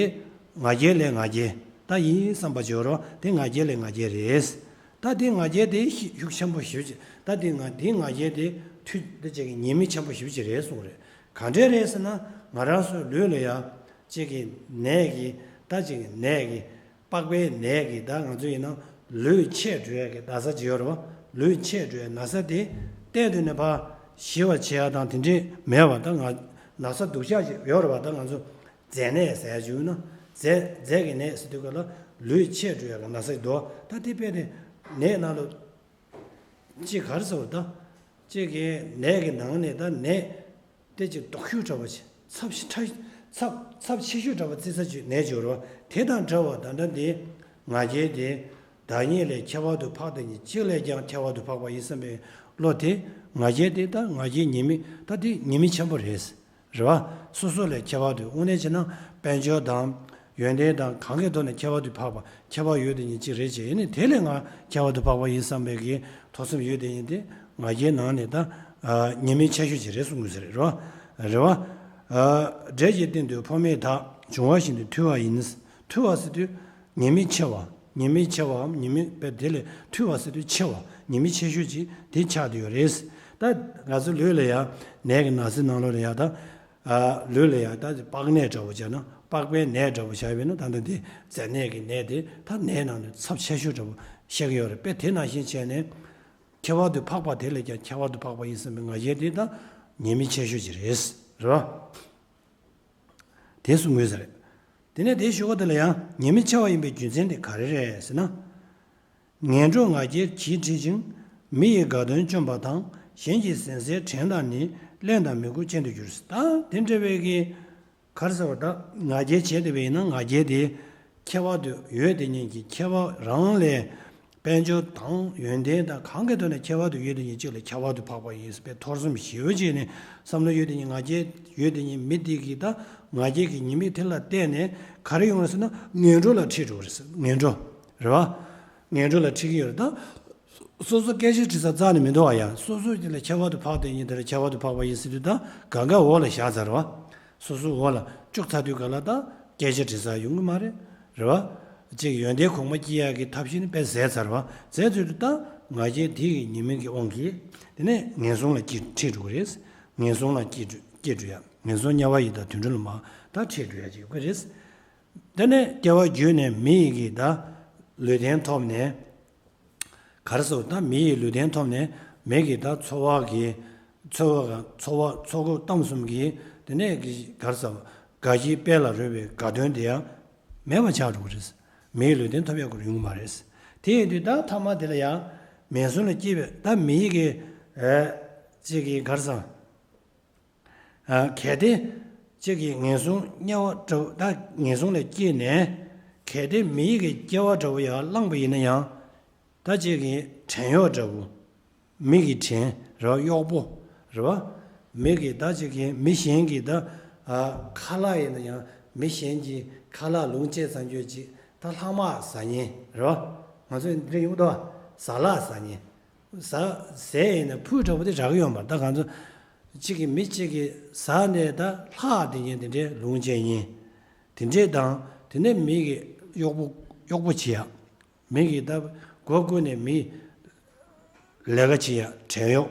ང་རྒྱལ་ལས་ང་རྒྱལ་ད་ཡིན་བསམ་པ་བྱོས་རོ། དེ་ང་རྒྱལ་ལས་ང་རྒྱལ་རེད། ད་དེ་ང་རྒྱལ་དེ་ཤི་ཤུགས་ཆེན་པོ་ཞེ་པོ་ཅིག་ད་དེ་ང་དེ་ང་རྒྱལ་དེ་མཐུ་དེ་ཅིག་གི་ཉེས་དམིགས་ཆེན་པོ་ཞེ་པོ་ཅིག་རེད་གསུངས་རེད། ག་འདྲས་རེད་ཟེར་ན་ང་རང་ཚོའི་ལུས་ལ་ཡ་ཅིག་གི་ནད་ཀྱི་ད་ཅིག་གི་ནད་ཀྱི་པགས་པའི་ནད་ཀྱི་ད་ང་ཚོ་ཡིན་ན་ལུས་ཆད་འགྲོ་ཡ་གི་ན་ཚ་ཅིག་ཡོད་རེད་བ། ལུས་ཆད་འགྲོ་ཡ་ན་ཚ་དེ་གཏན་དུ་ནས་ཕར་ཞི་བ་བྱེད་ཡ་དང་དེ་འདྲས་མེད་པ། ད་ང་ན་ཚ་སྡུག་ཅག་ཅིག་ཡོད་རེད་བ། ད་ང་ཚོ་མཛེ་ནད་ཟེར་ཡ་ཅིག་ཡོད་ན་མཛེ་མཛེ་གི་ནད་ཟེར་དུས་ག་ལ་ལུས་ཆད་འགྲོ་ཡ་གི་ན་ཚ་ཅིག་འདུག་ད་དེ་དཔེ་དེ་ནད་ནང་ལ་ཅིག་ག་རེ་ཟེར་བ་ད་ཅིག་གི་ནད་ཀྱི་ནང་ནས་ད་ནད་དེ་ཅིག་སྡུག་ཤོས་འདྲ་བོ་ཅིག་ཚབས་ཆེ་ཚབས་ཚབས་ཆེ་ཤོས་འདྲ་བོ་བརྩི་ས་ཅིག་ནད་ཅིག་ཡོད་རེད་བ། དེ་དང་འདྲ་བ་ད་ལྟ་འདི་ང་རྒྱལ་དེ་བདག་ཉིད་ལས་ཁྱད་པར་དུ་འཕགས་དེ་ཉིད་གཅིག་ལས་ཀྱང་ཁྱད་པར་དུ་འཕགས་པ་ཡིན་བསམ་པའི་བློ་དེ་ང་རྒྱལ་དེ་ད་ང་རྒྱལ་ཉེས་དམིགས་ད་དེ་ཉེས་དམིགས་ཆེན་པོ་རེད། རེད་བ། སོ་སོ་ལས་ཁྱད་པར་དུ་དངོས་གནས་བྱས་ན་དཔལ་འབྱོར་དང་ཡོན་ཏན་དང་གང་གི་ཐོག་ནས་ཁྱད་པར་དུ་འཕགས་པ་ཁྱད་པར་ཡོད་དེ་ཉིད་གཅིག་རེད་ཅེས་ཡིན་ནི་དེ་ལས་ང་ཁྱད་པར་དུ་འཕགས་པ་ཡིན་བསམ་པའི་གི་ཐོག་སེམས་ཡོད་དེ་ཉིད་དེ་ང་རྒྱལ་ནང་ནས་ད་ཉེས་དམིགས་ཆེ་ཤོས་ཅིག་རེད་གསུང་དགོས་ས་རེད། རེད་བ། རེད་བ། འབྲས་ཀྱི་སྟེང་དུ་འཕོ་མེད་དག་འབྱུང་བ་བཞིན་དུ་ཐུལ་བ་ཡིན། ཐུལ་བ་ཟེར་དུས་ཉེས་དམིགས་ཆེ་བ། ཉེས་དམིགས་ཆེ་བའམ་ཉེས་དམིགས་དཔེ་དེ་ལས་ཐུལ་བ་ཟེར་དུས་ཆེ་བ་ཉེས་དམིགས་ཆེ་ཤོས་ཅིག་དེ་ཆགས་བསྡད་ཡོད་རེད། ད་ང་ཚོ་ལུས་ལ་ཡང་ནད་ཀྱི་ན་ཚའི་ནང་ལོགས་ལ་ཡང་ད་ལུས་ལ་ཡང་ད་པགས་ནད་འདྲ་བོ་བྱས་ན་པགས་པའི་ནད་འདྲ་བོ་བྱས་པས་ན་ད་ལྟ་འདི་མཛེ་ནད་ཀྱི་ནད་དེ་ད་ནད་ནང་ནས་ཚབས་ཆེ་ཤོས་འདྲ་བོ་བཤད་ཀྱི་ཡོད་རེད། དཔེ་དེ་ནང་བཞིན་བྱས་ནས་ཁྱད་པར་དུ་འཕགས་པ་དེ་ལས་ཀྱང་ཁྱད་པར་དུ་འཕགས་པ་ཡིན་བསམ་པའི་ང་རྒྱལ་དེ་ད་ཉེས་དམིགས་ཆེ་ཤོས་ཅིག་རེད། རེད་བ། དེ་གསུང་དགོས་ས་རེད། དེ་ནས་དེའི་གཞུག་གུ་དེ་ལ་ཡང་ཉེས་དམིགས་ཆེ་བ་ཡིན་པའི་རྒྱུ་མཚན་དེ་ག་རེ་རེད་ཟེར་ན། ངན་འགྲོ་ང་རྒྱལ་གྱིས་ཁྲིད་ཅིང་། མི་ཡི་དགའ་སྟོན་བཅོམ་པ་དང་། གཞན་གྱི་ཟན་ཟས་བྲན་དང་ནི། གླེན་དང་མི་མགོ་ཅན་དུ་འགྱུར། ད་དེ་འདྲ་བའི་གི་ག་རེ་ཟེར་བ་ད་ང་རྒྱལ་བྱས་བསྡད་པ་ཡིན་ན་ང་རྒྱལ་དེ་ཁྱད་པར་དུ་ཡོད་དེ་ཉིད་ཀྱི་ཁྱད་པར་རང་ལས་དཔལ་འབྱོར་དང་ཡོན་ཏན་དང་གང་གི་ཐོག་ནས་ཁྱད་པར་དུ་ཡོད་དེ་ཉིད་གཅིག་ལ་ཁྱད་པར་དུ་འཕགས་པ་ཡིན་པའི་ཐོར་སེམས་ཞེ་པོ་ཅིག་ནས་བསམ་བློ་ཡོད་དེ་ཉིད་ང་རྒྱལ་ཡོད་དེ་ཉིད་མི་དེ་གིས་ད་ང་རྒྱལ་གྱི་ཉེས་དམིགས་དེ་ལ་བརྟེན་ནས་ག་རེ་ཡོང་རེད་ཟེར་ན་ངན་འགྲོ་ལ་ཁྲིད་འགྲོ་གི་རེད་ཟེར། ངན་འགྲོ་རེད་བ། ངན་འགྲོ་ལ་ཁྲིད་ཀྱི་ཡོད་རེད་ད། སོ་སོ་སྐད་ཆ་དྲི་ས་རྩ་ནས་མི་འདུག་བ། ཡང་སོ་སོ་དེ་ལ་ཁྱད་པར་དུ་འཕགས་དེ་ཉིད་དེ་ལ་ཁྱད་པར་དུ་འཕགས་པ་ཡིན་ཟེར་དུས་ད་གང་ག་འོག་ལ་བཞག་ཚར་བ། སོ་སོ་འོག་ལ་བཅུག་ཚར་དུས་ག་ལ་ད་སྐད་ཆ་དྲི་ས་ཡོང་གི་མ་རེད། རེད་བ། གཅིག་ཡོན་ཏན་གོང་མ་སྐྱེ་ཡག་གི་ཐབས་ཤེས་ནི་དཔེ་ཟད་ཚར་བ། ཟད་ཚར་དུས་ད་ང་རྒྱལ་དེ་གི་ཉེས་དམིགས་ཀྱི་དབང་གིས་དེ་ནས་ངན་སོང་ལ་སྐྱེ་ཁྲིད་འགྲོ་གི་རེད། ངན་སོང་ལ་སྐྱེ་འགྲོ་སྐྱེ་འགྲོ་ཡ། ངན་སོང་དམྱལ་བ་ཡི་དྭགས་དུད་འགྲོ་ལ་མར་ད་ཁྲིད་འགྲོ་ཡ་ཅིག་ཡོད་གི་རེད། དེ་ནས་སྐྱེ་བ་བརྒྱུད་ནས་མི་ཡི་གི་ད་ལུས་རྟེན་ཐོབ་ནས། ག་རེ་ཟེར་ད་མི་ཡི་ལུས་རྟེན་ཐོབ་ནས་མི་གི་ད་འཚོ་བ་གི་འཚོ་བ་འཚོ་བ་འཚོ་གོ་གཏམ་གསུམ་གྱི་དེ་ནས་གི་ག་རེ་ཟེར་དགའ་སྐྱིད་དཔལ་ལ་རོལ་བའི་དགའ་སྟོན་དེ་ཡང་མེད་པ་ཆགས་འགྲོ་གི་རེད། མི་ཡི་ལུས་རྟེན་ཐོབ་ཡག་གི་ཡོང་གི་མ་རེད། དེ་ཡིན་དུས་ད་ཐ་མ་དེ་ལ་ཡང་ངན་སོང་ལ་སྐྱེས་པའི་ད་མི་ཡི་གི་ཨེ་ཅིག་གི་ག་རེ་ཟེར། གལ་ཏེ་གཅིག་གིས་ངན་སོང་དམྱལ་བ་འདྲ་བོ་ད་ངན་སོང་ལ་སྐྱེས་ནས་གལ་ཏེ་མི་ཡི་གི་སྐྱེ་བ་འདྲ་བོ་ཡང་བླངས་པ་ཡིན་ན་ཡང་ད་གཅིག་གིས་བྲན་གཡོག་འདྲ་བོ། མི་གི་བྲན་རེད་བ། གཡོག་པོ་རེད་བ། མི་གི་ད་གཅིག་གིས་མི་གཞན་གྱི་ད་ཁ་ལག་ཡིན་ན་ཡང་མི་གཞན་གྱི་ཁ་ལག་ལོངས་སྤྱད་ཙམ་ཅིག་ད་ལྷག་མ་ཟ་མཁན་རེད་བ། ང་ཚོས་འདི་ཡོང་ད་ཟ་ལག་ཟ་མཁན། ཟ་ཟས་ཡིན་ན་ཕུད་འདྲ་བོ་དེ་རག་གི་ཡོད་མ་རེད། ད་གང་ཚོ་གཅིག་གིས་མི་གཅིག་གིས་ཟ་ནས་ད་ལྷག་དེ་ཉིད་དེ་འདྲའི་ལོངས་སྤྱད་ཡིན། དེ་འདྲས་དང་དེ་ནས་མི་གི་གཡོག་པོ་གཡོག་པོ་བྱེད་ཡག་མི་གི་ད་སྒོ་ཀུན་ནས་མི་ལས་ཀ་བྱེད་ཡག་བྲན་གཡོག་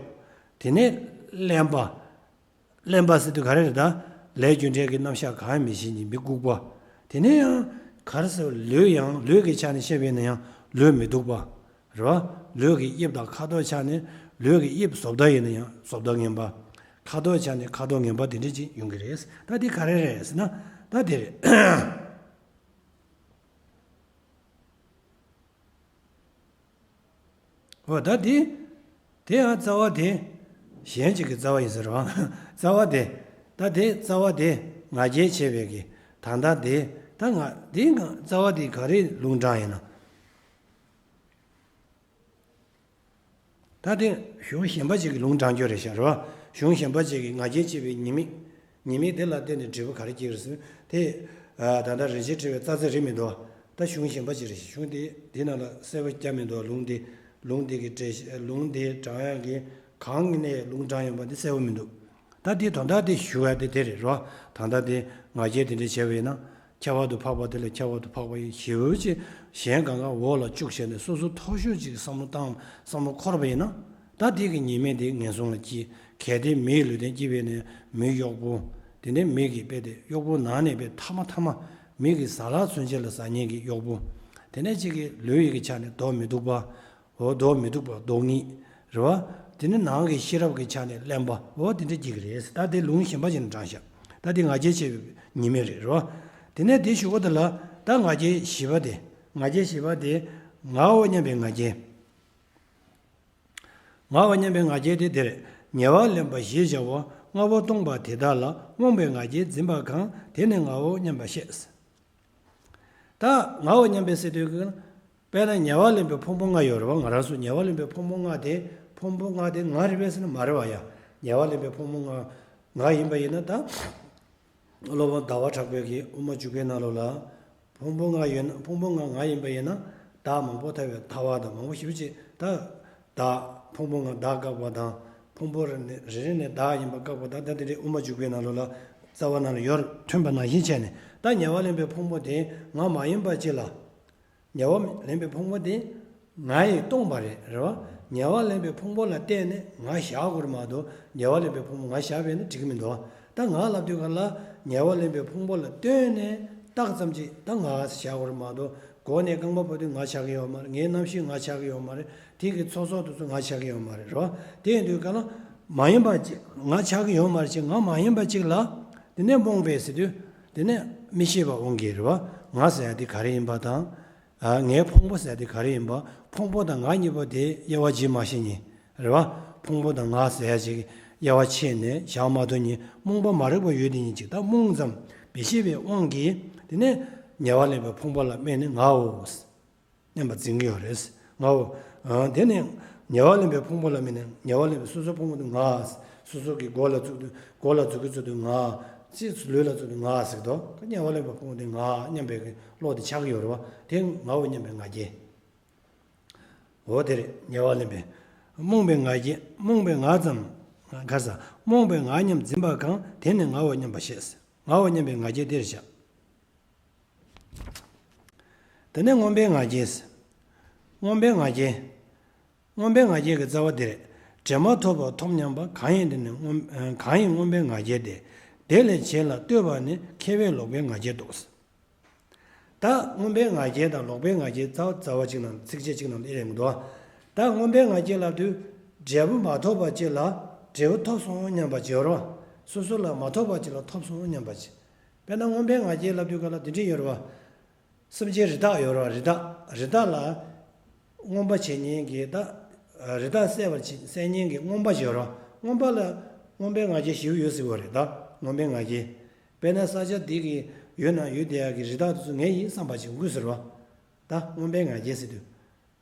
དེ་ནས་གླེན་པ། གླེན་པ་ཟེར་དུས་ག་རེ་རེད་ད། ལས་རྒྱུ་འབྲས་ཀྱི་རྣམ་གཞག་གང་ཡང་མི་ཤེས་མཁན་མི་ལྐུགས་པ། དེ་ནས་ཡང་ག་རེ་ཟེར་ལུས་ཡང་ལུས་ཀྱི་ཆ་ནས་བཤད་པ་ཡིན་ན་ཡང་ལུས་མི་སྡུག་པ། རེད་བ། ལུས་ཀྱི་དབྱིབས་དང་ཁ་དོག་ཆ་ནས་ལུས་ཀྱི་དབྱིབས་བཟོ་ལྟ་ཡིན་ན་ཡང་བཟོ་ལྟ་ངན་པ། ཁ་དོག་ཆ་ནས་ཁ་དོག་ངན་པ་དེ་འདྲ་ཅིག་ཡོང་གི་རེད། ད་དེ་ག་རེ་རེད་ཟེར་ན་ད་དེ་རེད། འོ་ད་དེ། དེ་ཡང་རྩ་བ་དེ། གཞན་གཅིག་གི་རྩ་བ་ཡིན་ཟེར་བ། རྩ་བ་དེ། ད་དེ་རྩ་བ་དེ་ང་རྒྱལ་ཆེ་བའི་གི་ད་ལྟ་དེ་ད་ང་དེ་ང་རྩ་བ་དེ་ག་རེ་ལུང་དྲངས་ཡིན་ན། ད་དེ་གཞུང་གཞན་པ་ཅིག་གི་ལུང་དྲངས་རྒྱུ་རེད་ཤག་རེད་བ། གཞུང་གཞན་པ་ཅིག་གིས་ང་རྒྱལ་ཆེ་བའི་ཉེས་དམིགས། ཉེས་དམིགས་དེ་ལ་བརྟེན་ནས་འབྲས་བུ་ག་རེ་སྐྱེ་གི་རེད་ཟེར་དེ། ད་ལྟ་རིན་ཆེན་ཕྲེང་བའི་རྩ་ཚིག་རེད་མི་འདུག་ད་གཞུང་གཞན་པ་ཅིག་རེད། གཞུང་དེ་དེ་ནང་ལ་གསལ་པོ་བརྒྱབ་མི་འདུག་ལུང་དེ་ལུང་དེ་གི་འགྲེལ་ལུང་དེ་དྲང་ཡག་གི་གང་ནས་ལུང་དྲངས་ཡོད་པ་འདི་གསལ་པོ་མི་འདུག་ད་དེ་དོན་དག་དེ་ཞུ་ཡ་དེ་དེ་རེད་རོ། ད་ལྟ་དེ་ང་རྒྱལ་དེ་འདྲ་བྱས་པ་ཡིན་ན། ཁྱད་པར་དུ་འཕགས་པ་དེ་ལས་ཁྱད་པར་དུ་འཕགས་པ་ཡི་ཞེ་པོ་ཅིག་གཞན་གང་ག་འོག་ལ་བཅུག་བྱས་ནས་སོ་སོ་མཐོ་ཤོས་ཅིག་བསམ་བློ་བཏང་བསམ་བློ་འཁོར་བ་ཡིན་ན། ད་དེ་གི་ཉེས་དམིགས་དེ་ངན་སོང་ལ་སྐྱེ། གལ་ཏེ་མིའི་ལུས་རྟེན་སྐྱེས་པས་ནས་མིའི་གཡོག་པོ། དེ་ནས་མི་གི་དཔེ་དེ་གཡོག་པོ་ནང་ནས་དཔེ་ཐ་མ་ཐ་མ་མི་གི་ཟ་ལྷག་ཚུན་ཆད་ལ་ཟ་མཁན་གྱི་གཡོག་པོ། དེ་ནས་གཅིག་གི་ལུས་ཡི་གི་ཆ་ནས་མདོག་མི་སྡུག་པ། འོ་མདོག་མི་སྡུག་པ་མདོག་ཉེས། རེད་བ། དེ་ནི་ནང་གི་ཤེས་རབ་ཀྱི་ཆ་ནས་གླེན་པ། འོ་དེ་འདྲ་སྐྱེ་གི་རེད། ད་དེ་ལུང་གཞན་པ་ཅིག་ནས་དྲངས་ཤག་ད་དེ་ང་རྒྱལ་བྱས་པའི་ཉེས་དམིགས་རེད། རེད་བ། དེ་ནས་དེ་ཞུ་གོ་དེ་ལ་ད་ང་རྒྱལ་བཞི་པ་དེ། ང་རྒྱལ་བཞི་པ་དེ། ངའོ་སྙམ་པའི་ང་རྒྱལ། ངའོ་སྙམ་པའི་ང་རྒྱལ་དེ་དེ་རེད། ཉེ་བར་ལེན་པ་ཞེས་བྱ་བ་ལྔ་པོ་སྟོང་པ་དེ་དག་ལ་རྨོངས་པའི་ང་རྒྱལ་འཛིན་པ་གང་དེ་ནི་ངའོ་སྙམ་པ་བཤད། ད་ངའོ་སྙམ་པའི་ཟེར་དུས་ཀྱི། དཔེར་ན་ཉེ་བར་ལེན་པའི་ཕུང་པོ་ལྔ་ཡོད་རེད་བ། ང་རང་ཚོ་ཉེ་བར་ལེན་པའི་ཕུང་པོ་ལྔ་དེ། ཕུང་པོ་ལྔ་དེ་ང་རེད་པས་ཟེར་ན་མ་རེད་བ་ཡ། ཉེ་བར་ལེན་པའི་ཕུང་པོ་ལྔ་ང་ཡིན་པ་ཡིན་ན་ད། སློབ་དཔོན་ཟླ་བ་གྲགས་པས་ཀྱི་དབུ་མ་འཇུག་པའི་ནང་ལོགས་ལ། ཕུང་པོ་ལྔ་ཡོད་ན་ཕུང་པོ་ལྔ་ང་ཡིན་པ་ཡིན་ན། བདག་མང་པོ་ཐལ་བའི་ཐལ་བ་དང་མང་པོ་ཞེ་པོ་ཅིག་ད། བདག་ཕུང་པོ་ལྔ་བདག་བཀག་པ་དང་། ཕུང་པོ་རེ་རེ་ནས་བདག་ཡིན་པ་བཀག་པ་དང་། ད་དེ་འདྲའི་དབུ་མ་འཇུག་པའི་ནང་ལོགས་ལ། རྩ་བ་ནང་ལ་ཡོད་ཐོན་པ་ནང་བཞིན་བྱས་ནས། ད་ཉེ་བར་ལེན་པའི་ཕུང་པོ་དེ་ང་མ་ཡིན་པ་ཅིག་ལ། ཉེ་བར་ལེན་པའི་ཕུང་པོ་དེ་ང་ཡིས་སྟོང་པ་རེད། རེད་བ། ཉེ་བར་ལེན་པའི་ཕུང་པོ་ལ་བརྟེན་ནས་ང་བཞག་དགོས་རེད་མ་གཏོགས། ཉེ་བར་ལེན་པའི་ཕུང་པོ་ང་བཞག་པས་ན་འགྲིག་གི་མི་འདུག་ད་ང་ལབ་དུས་ག་ལ་ཉེ་བར་ལེན་པའི་ཕུང་པོ་ལ་ལྟོས་ནས་རྟགས་ཙམ་ཅིག་ད་ང་བཞག་དགོས་རེད་མ་གཏོགས། མགོ་ནས་རྐང་པ་བར་དུ་ང་ཆགས་ཀྱི་ཡོད་མ་རེད། ངའི་རྣམ་ཤེས་ང་ཆགས་ཀྱི་ཡོད་མ་རེད། དེ་གི་ཚོགས་གསོག་དེ་ཚོ་ང་ཆགས་ཀྱི་ཡོད་མ་རེད། རེད་བ། དེ་ཡིན་དུས་ག་ལ་མ་ཡིན་པ་ཅིག་ང་ཆགས་ཀྱི་ཡོད་མ་རེད་ཅིག་ང་མ་ཡིན་པ་ཅིག་ལ། དེ་ནས་རྨོངས་པས་ཟེར་དུས། དེ་ནས་མི་ཤེས་པ་དབང་གིས་རེད་བ། ང་ཟེར་ཡ་དེ་ག་རེ་ཡིན་པ་དང་། ཨ། ངའི་ཕུང་པོ་ཟེར་ཡ་དེ་ག་རེ་ཡིན་པ། ཕུང་པོ་དང་ང་གཉིས་པོ་དེ་དབྱེ་བ་འབྱེད་མ་ཤེས་ནས་རེད་བ། ཕུང་པོ་དང་ང་ཟེར་ཡ་ཅིག་དབྱེ་བ་ཕྱེ་ནས་བཞག་མ་ཐུབ་ནས་རྨོངས་པ་མ་རིག་པ་ཡོད་དེ་ཉིད་ཅིག་ད་རྨོངས་ཙམ་མི་ཤེས་པའི་དབང་གིས། དེ་ནས་ཉེ་བར་ལེན་པའི་ཕུང་པོ་ལ་དམིགས་ནས་ངའོ་སྙམ་པ་འཛིན་གྱི་ཡོད་རེད། ངའོ། ཨ། དེ་ནས་ཉེ་བར་ལེན་པའི་ཕུང་པོ་ལ་དམིགས་ནས། ཉེ་བར་ལེན་པའི་སོ་སོའི་ཕུང་པོ་དེ་ང་། སོ་སོ་གི་མགོ་ལ་བཙུགས་དུས། མགོ་ལ་འཛུགས་ཀྱི་བཙུགས་དུས་ང་། ཅིག་ལུས་ལ་བཙུགས་དུས་ང་ཟེར་དོ། ཉེ་བར་ལེན་པའི་ཕུང་པོ་དེ་ང་སྙམ་པའི་བློ་དེ་ཆགས་ཀྱི་ཡོད་རེད་བ། དེ་ངའོ་སྙམ་པའི་ང་རྒྱལ། འོ་དེ་རེད། ཉེ་བར་ལེན་པའི། རྨོངས་པའི་ང་རྒྱལ། རྨོངས་པའི་ང་ཙམ། ག་རེ་ཟ། རྨོངས་པའི་ང་སྙམ་འཛིན་པ་གང་དེ་ནི་ངའོ་སྙམ་པ་བཤད། ངའོ་སྙམ་པའི་ང་རྒྱལ་དེར་བཞག་དེ་ནས་རྨོངས་པའི་ང་རྒྱལ། རྨོངས་པའི་ང་རྒྱལ། རྨོངས་པའི་ང་རྒྱལ་གྱི་རྩ་བ་འདི་རེད། འདྲེན་མ་ཐོབ་པ་ཐོབ་སྙམ་པ་གང་ཡིན་དེ་ནི་རྨོངས། གང་ཡིན་རྨོངས་པའི་ང་རྒྱལ་ཏེ། དེ་ལས་གཞན་ལ་ལྟོས་པ་ནི་མཁས་པས་ལོག་པའི་ང་རྒྱལ་ཏོ། ད་རྨོངས་པའི་ང་རྒྱལ་དང་ལོག་པའི་ང་རྒྱལ་རྩ་བ་རྩ་བ་གཅིག་ནང་ཚིགས་བཅད་གཅིག་ནང་ལ་ཨེ་རེད་མི་འདུག་ད་རྨོངས་པའི་ང་རྒྱལ་ལབ་དུས། འབྲས་བུ་མ་ཐོབ་པ་གཅིག་ལ་འབྲས་བུ་ཐོབ་སོང་སྙམ་པ་ཅིག་ཡོད་རེད་བ། སོ་སོ་ལ་མ་ཐོབ་པ་གཅིག་ལ་ཐོབ་སོང་སྙམ་པ་ཅིག་དཔེར་ན་རྨོངས་པའི་ང་རྒྱལ་ལབ་དུས་ག་ལ་འདི་འདྲ་ཡོད་རེད་བ། སེམས་ཅན་རི་དྭགས་ཡོད་རེད་བ། རི་དྭགས། རི་དྭགས་ལ་རྨོངས་པ་བྱེད་མཁན་གྱི་ད། རི་དྭགས་བསད་པར་བྱེད་བསད་མཁན་གྱི་རྔོན་པ་ཅིག་ཡོད་རེད་བ། རྔོན་པ་ལ་རྨོངས་པའི་ང་རྒྱལ་ཞེ་པོ་ཡོད་ཟེར་བ་རེད་ད། རྨོངས་པའི་ང་རྒྱལ། དཔེར་ན་ས་ཆ་འདི་གི་ཡོད་ན་ཡོད་བསྡད་ཡག་གི་རི་དྭགས་དེ་ཚོ་ངའི་ཡིན་བསམ་པ་ཅིག་ཡོང་གི་ཟེར་བ། ད་རྨོངས་པའི་ང་རྒྱལ་ཟེར་དུས།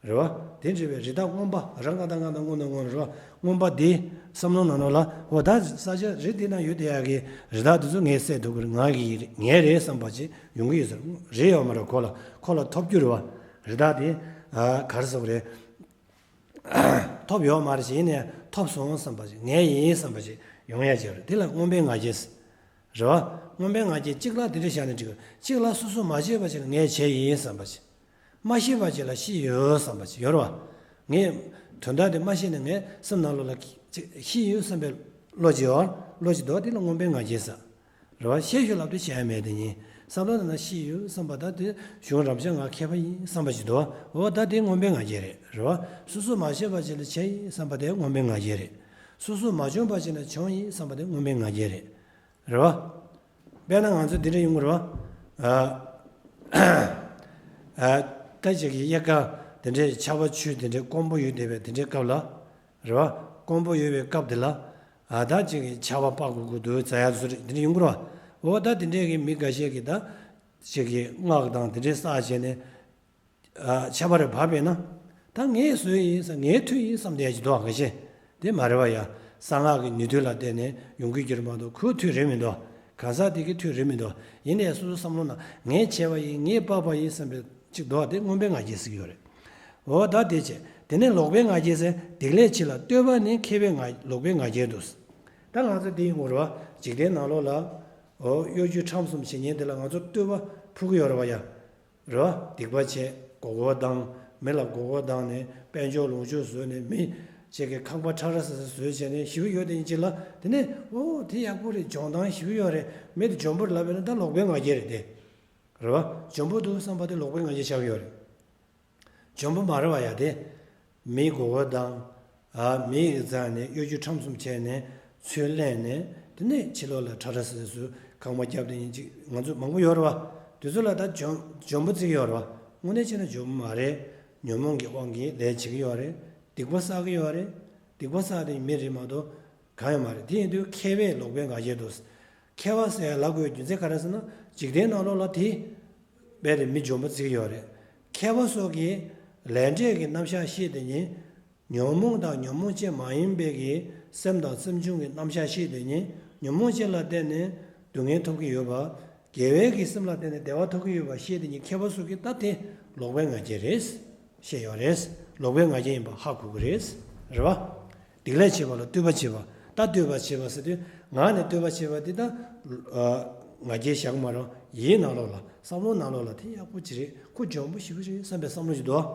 རེད་བ། དེ་འདྲ་བའི་རི་དྭགས་རྔོན་པ་རང་ག་དང་གང་དང་རྔོན་དང་རྔོན་རེད་བ། རྔོན་པ་དེ་བསམ་བློ་ནང་ནང་ལ་འོ་ད་ས་ཆ་རི་དེ་ན་ཡོད་བསྡད་ཡག་གི་རི་དྭགས་དེ་ཚོ་ངས་བསད་ཐུབ་ཀྱི་རེད། ང་གི་ངའི་རེད་བསམ་པ་ཅིག་ཡོང་གི་ཡོད་ཟེར། རེད་ཡོད་མ་རེད། ཁོ་ལ་ཁོ་ལ་ཐོབ་རྒྱུ་རེད་བ། རི་དྭགས་དེ་ཨ་ག་རེ་ཟེར་དགོས་རེད། ཐོབ་ཡོད་མ་རེད་ཅིག་ཡིན་ནའི་ཐོབ་སོང་བསམ་པ་ཅིག་ངའི་ཡིན་བསམ་པ་ཅིག་ཡོང་ཡག་ཅིག་རེད། དེ་ལ་རྨོངས་པའི་ང་རྒྱལ་ཟེར། རེད་བ། རྨོངས་པའི་ང་རྒྱལ་གཅིག་ལ་དེ་འདྲ་བཞག་ན་འགྲིག་གི། གཅིག་ལ་སོ་སོ་མ་བྱས་པ་ཅིག་ལ་ངས་བྱས་ཡིན་བསམ་པ་ཅིག་མ་ཤེས་པ་ཅིག་ལ་ཤེས་ཡོད་བསམ་པ་ཅིག་ཡོད་རེད་བ། ངས་དོན་དག་དེ་མ་ཤེས་ནས་ངའི་སེམས་ནང་ལོགས་ལ་ཅིག་ཤེས་ཡོད་བསམ་པའི་བློ་ཅིག་ཡོད། བློ་ཅིག་འདུག་དེ་ལ་རྨོངས་པའི་ང་རྒྱལ་ཟེར། རེད་བ། ཤེས་ཤོས་ལབ་དུས་བྱས་མེད་དེ་ཡིན། བསམ་བློ་ནང་ན་ཤེས་ཡོད་བསམ་པ་ད་དེ་གཞུང་རབ་འབྱམས་ང་མཁས་པ་ཡིན་བསམ་པ་ཅིག་འདུག་འོ་ད་དེ་རྨོངས་པའི་ང་རྒྱལ་རེད། རེད་བ། སོ་སོ་མ་བྱས་པ་ཅིག་ལ་བྱས་ཡིན་བསམ་པ་དེ་རྨོངས་པའི་ང་རྒྱལ་རེད། སོ་སོ་མ་བྱུང་བ་ཅིག་ལ་བྱུང་ཡིན་བསམ་པ་དེ་རྨོངས་པའི་ང་རྒྱལ་རེད། རེད་བ། དཔེར་ན་ང་ཚོ་འདི་འདྲ་ཡོང་གི་རེད་བ། ཨ། ཨ། ད་ཅིག་གི་དབྱར་ཁ་དེ་འདྲའི་ཆར་པ་ཆུ་དེ་འདྲའི་དཀོན་པོ་ཡོད་བསྡད་པའི་དེ་འདྲའི་སྐབས་ལ། རེད་བ། དཀོན་པོ་ཡོད་པའི་སྐབས་དེ་ལ། ཨ། ད་ཅིག་གི་ཆར་པ་པགས་ཀུ་ཀུ་འདུག་ཟ་ཡག་བཟོ་རེད། དེ་འདྲ་ཡོང་གི་རེད་བ། འོ་ད་དེ་འདྲའི་གི་མི་འགའ་ཤས་ཀྱིས་ད་ཅིག་གི་སྔགས་དང་དེ་འདྲའི་བསགས་བྱས་ནས། ཨ། ཆར་པ་རེ་བབས་པས་ན། ད་ངས་བཟོས་ཡིན་བསམ། ངའི་མཐུ་ཡིན་བསམ་བསྡད་ཀྱི་འདུག་ག་ཤེ། དེ་མ་རེད་བ་ཡ། གསང་སྔགས་ཀྱི་ནུས་མཐུ་ལ་བརྟེན་ནས་ཡོང་གི་རྒྱུ་རེད་མ་གཏོགས་ཁོའི་མཐུ་རེད་མི་འདུག་གང་ཟག་དེ་གི་ཐུགས་རེད་མི་འདུག་ཡིན་ནའི་སོ་སོ་བསམ་བློ་ནང་ངས་བྱས་པ་ཡིན། ངས་སྤགས་པ་ཡིན་བསམ་པའི་ཅིག་འདུག་དེ་མངོན་པའི་ང་རྒྱལ་ཟེར་གྱི་ཡོད་རེད། འོ་ད་དེ་བྱས། དེ་ནས་ལོག་པའི་ང་རྒྱལ་ཟེར། སྡིག་ལས་ཕྱི་ལ་བསྟོད་པ་ནི། མཁས་པའི་ང་ལོག་པའི་ང་རྒྱལ་དུ། ད་ང་ཚོ་འདི་ཡིན་དགོས་རེད་བ། འཇིག་རྟེན་ནང་ལོགས་ལ། འོ་གཡོ་སྒྱུ་ཁྲམ་གསུམ་བྱེད་མཁན་དེ་ལ་ང་ཚོ་བསྟོད་པ་ཕུལ་གྱི་ཡོད་རེད་བ་ཡ། རེད་བ། སྡིག་པ་བྱས། མགོ་སྐོར་བཏང་། མི་ལ་མགོ་སྐོར་བཏང་ནས་དཔལ་འབྱོར་ལོངས་སྤྱོད་བཟོས་ནས་མི་གཅིག་གི་ཁང་པ་ཁྲ་ར་ས་ས་བཟོས་བྱས་ནས་ཞེ་པོ་ཡོད། དེ་ཡིན་གཅིག་ལ་དེ་ནས་འོ་དེ་ཡག་པོ་རེད། འཇོན་ཐང་ཞེ་པོ་ཡོད་རེད། མི་དེ་འཇོན་པོ་རེད་ལབ་པ་ཡིན་ན་ད་ལོག་པའི་ང་རྒྱལ་རེད་དེ། རེད་བ། འཇོན་པོ་འདུག་བསམ་པ་དེ་ལོག་པའི་ང་རྒྱལ་ཆགས་ཀྱི་ཡོད་རེད། འཇོན་པོ་མ་རེད་བ་ཡ་དེ། མིའི་མགོ་སྐོར་བཏང་། ཨ། མིའི་རྩ་ནས་གཡོ་སྒྱུ་ཁྲམ་གསུམ་བྱས་ནས་ཚུར་ལེན་ནས། དེ་ནས་ཕྱི་ལོགས་ལ་ཁྲ་ཁྲ་ཟེར་ཟེར་ཁང་པ་བརྒྱབ་དེ་ཡིན་གཅིག་ང་ཚོ་མང་པོ་ཡོད་རེད་བ། དེ་ཚོ་ལ་ད་འཇོན་འཇོན་པོ་བརྩི་གི་ཡོད་རེད་བ། དངོས་གནས་བྱས་ན་འཇོན་པོ་མ་རེད། ཉོན་མོངས་ཀྱི་དབང་གིས་ལས་བྱེད་ཀྱི་ཡོད་རེད། སྡིག་པ་བསགས་ཀྱི་ཡོད་རེད། སྡིག་པ་བསགས་དེ་མི་རེད་མ་གཏོགས་གང་ཡང་མ་རེད། དེ་ཡིན་དུས་མཁས་པས་ལོག་པའི་ང་རྒྱལ་དུ། མཁས་པ་ཟེར་ཡ་ལབ་དགོས་རྒྱུ་མཚན་ག་རེ་ཟེར་ན། འཇིག་རྟེན་ནང་ལོགས་ལ་དེ་རྦད་དེ་མི་འཇོན་པོ་བརྩི་གི་ཡོད་རེད། མཁས་པ་སོགས་ཀྱིས་ལས་འབྲས་ཀྱི་རྣམ་གཞག་ཤེས་དེ་ཉིད། ཉོན་མོངས་དང་ཉོན་མོངས་ཅན་མ་ཡིན་པའི་གི་སེམས་དང་སེམས་བྱུང་གི་རྣམ་གཞག་ཤེས་དེ་ཉིད། ཉོན་མོངས་ཅན་ལ་བརྟེན་ནས་སྡུག་བསྔལ་ཐོབ་ཀྱི་ཡོད་པ། དགེ་བའི་གི་སེམས་ལ་བརྟེན་ནས་བདེ་བ་ཐོབ་ཀྱི་ཡོད་པ་ཤེས་དེ་ཉིད་མཁས་པ་སོགས་ཀྱིས་ད་དེ་ལོག་པའི་ང་རྒྱལ་རེད་བཤད་ཡོད་རེད། ལོག་པའི་ང་རྒྱལ་ཡིན་པ་ཧ་གོ་གི་རེད། རེད་བ། སྡིག་ལས་བྱེད་པ་ལ་བསྟོད་པ་བྱེད་པ། ད་བསྟོད་པ་བྱེད་པ་ཟེར་དུས་ངག་ནས་བསྟོད་པ་བྱེད་པ་འདི་ད་ང་རྒྱལ་བཞག་མ་རེད། ཡིད་ནང་ལོགས་ལ་བསམ་བློ་ནང་ལོགས་ལ་དེ་ཡག་པོ་ཅིག་རེད། ཁོ་འཇོན་པོ་ཞེ་པོ་རེད་བསམ་པའི་བསམ་བློ་ཞིག་འདུག་